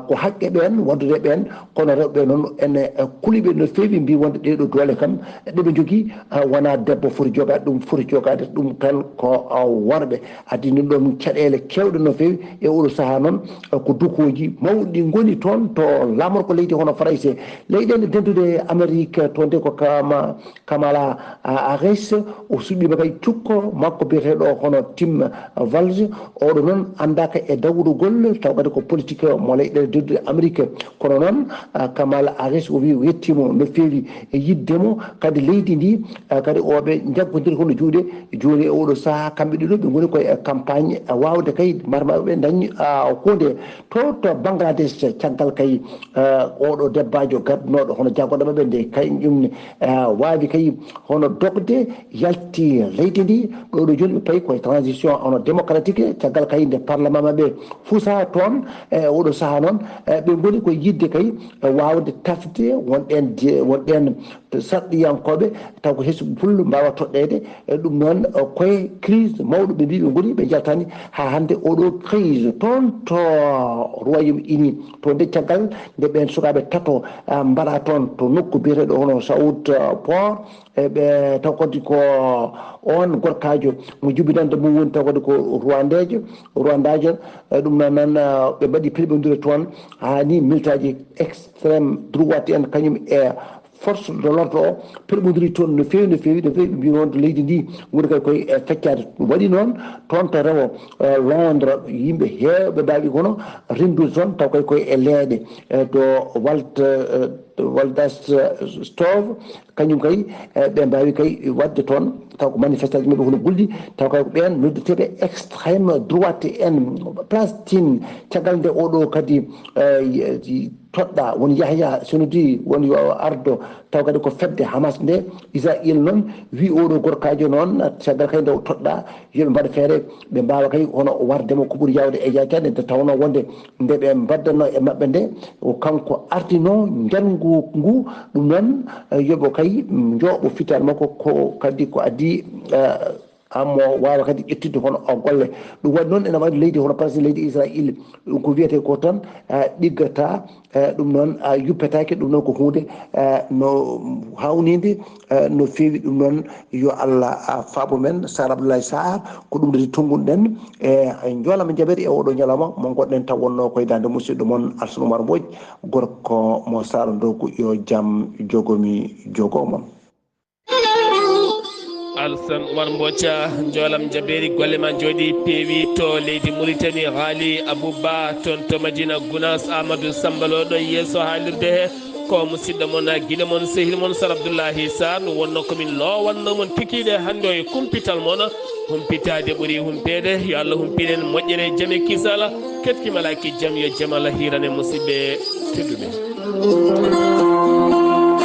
ko haqqe ɓeen, waɗdude ɓeen, kono rewɓe noon ene kuli ɓe no feewi, mbii wonde ɗee ɗoo doole kam ɗe ɓe njogii, wonaa debbo foti jogaade ɗum, foti jogaade ɗum tan ko worɓe. Addi noon ɗoon caɗeele keewɗe no feewi. E oɗo sahaa noon ko dukooji mawɗi ngoni toon to laamorgo leydi hono Farayse. Leyɗeele dentuɗe Amerik, toon de ko kama Kamala Harris, o suɓiima kay cukko makko biyeteeɗo hono Tim Walz. Oɗo noon anndaaka e dawrugol, taw kadi ko politique mo leyɗeele dentuɗe Amerik. Kono noon Kamala Harris o wii o yettiima no feewi e yiɗde mo, kadi leydi ndi kadi o ɓe njaggondiri hono juuɗe. Jooni e oɗo sahaa kamɓe ɗiɗo ɓe ngoni koye campagne waawde kay marmaɓe ɓe dañi huunde to to Bangladesh, caggal kay oɗo debbaajo gadnooɗo hono jaggoɗo maɓɓe nde kay ɗum waawi kay hono dogde yalti leydi ndi. Ɗo ɗo jooni ɓe payi koye transition hono démocratique, caggal kay nde parlement maɓɓe fusa toon. E oɗo sahaa noon ɓe ngoni koye yiɗde kay waawde tafde wonɗen wonɗen sarɗiyankooɓe, taw ko Hizbul mbaawa toɗɗeede. E ɗum noon koye crise mawɗo ɓe mbii ɓe ngoni, ɓe njaltani haa hannde oɗo crise toon to Royaume Uni. To nde caggal nde ɓeen sukaaɓe tato mbaɗa toon to nokku biyeteeɗo hono Saoud Port, e ɓe taw kadi ko oon gorkaajo mo jibinande mum woni taw kadi ko Rwandeejo, Rwandajo. E ɗum noon noon ɓe mbaɗi pelɓondire toon haa ni militaaji extrême droite en kañum e force de l'ordre o pelɓondiri toon no feewi no feewi no feewi. Ɓe mbii wonde leydi ndi woni kay koye e feccaade. Ɗum waɗi noon toon to rewo Londres yimɓe heewɓe mbaawi kono renndude toon taw kay koye e leeɗe e to Walt Waldas Stove, kañum kay ɓe mbaawi kay waɗde toon taw ko manifestation maɓɓe hono gulɗi, taw kay ko ɓeen noddeteeɓe extrême droite en Palestine. Caggal nde oɗo kadi toɗɗa woni Yahya Senudi woni yo ardo, taw kadi ko fedde Hamas nde Israël noon wii oɗo gorkaajo noon caggal kay nde o toɗɗa yoɓe mbaɗa feere ɓe mbaawa kay hono warde mo ko ɓuri yawde e jaytande nde tawnoo wonde nde ɓe mbaddannoo e maɓɓe nde ko kanko ardinoo njanngu ngu. Ɗum noon yoɓo kay njooɓo fitaal makko ko kadi ko adii amo waawa kadi ƴettitde hono o golle. Ɗum waɗi noon ene waɗi leydi hono par exemple leydi Israël ɗum ko wiyetee ko tan ɗiggata. Ɗum noon yuppetaake, ɗum noon ko huunde no haawninde no feewi. Ɗum noon yo Allah faabo men. Sar Abdoulaye Sarr, ko ɗum ɗo tonngunu ɗen e njoolama jaɓeede e oɗo ñalawma mo ngonɗen taw wonnoo koye daande musidɗo mon Alsan Oumar Mbodj, gorko mo Sara Ndogu, yo jam jogomi jogo mon. Alsan Oumar Mbodj, njoolam jaɓeeri, golle ma njooɗi peewi to leydi Mauritanie. Haali Abouba toon to Madina Gounass, Amadou Samba Lo ɗo yeeso haalirde he. Ko musidɗo mon, gine mon, sehil mon Sar Abdoulahi Sarr. Ɗum wonno ko min lowanno mon kikiiɗe hannde o e kumpital mon. Humpitaade ɓuri humpeede. Yo Allah humpinen moƴƴere, jam e kisala. Ketkimalaaki jam, yo jam Allah hiirane musidɓe tedduɓe.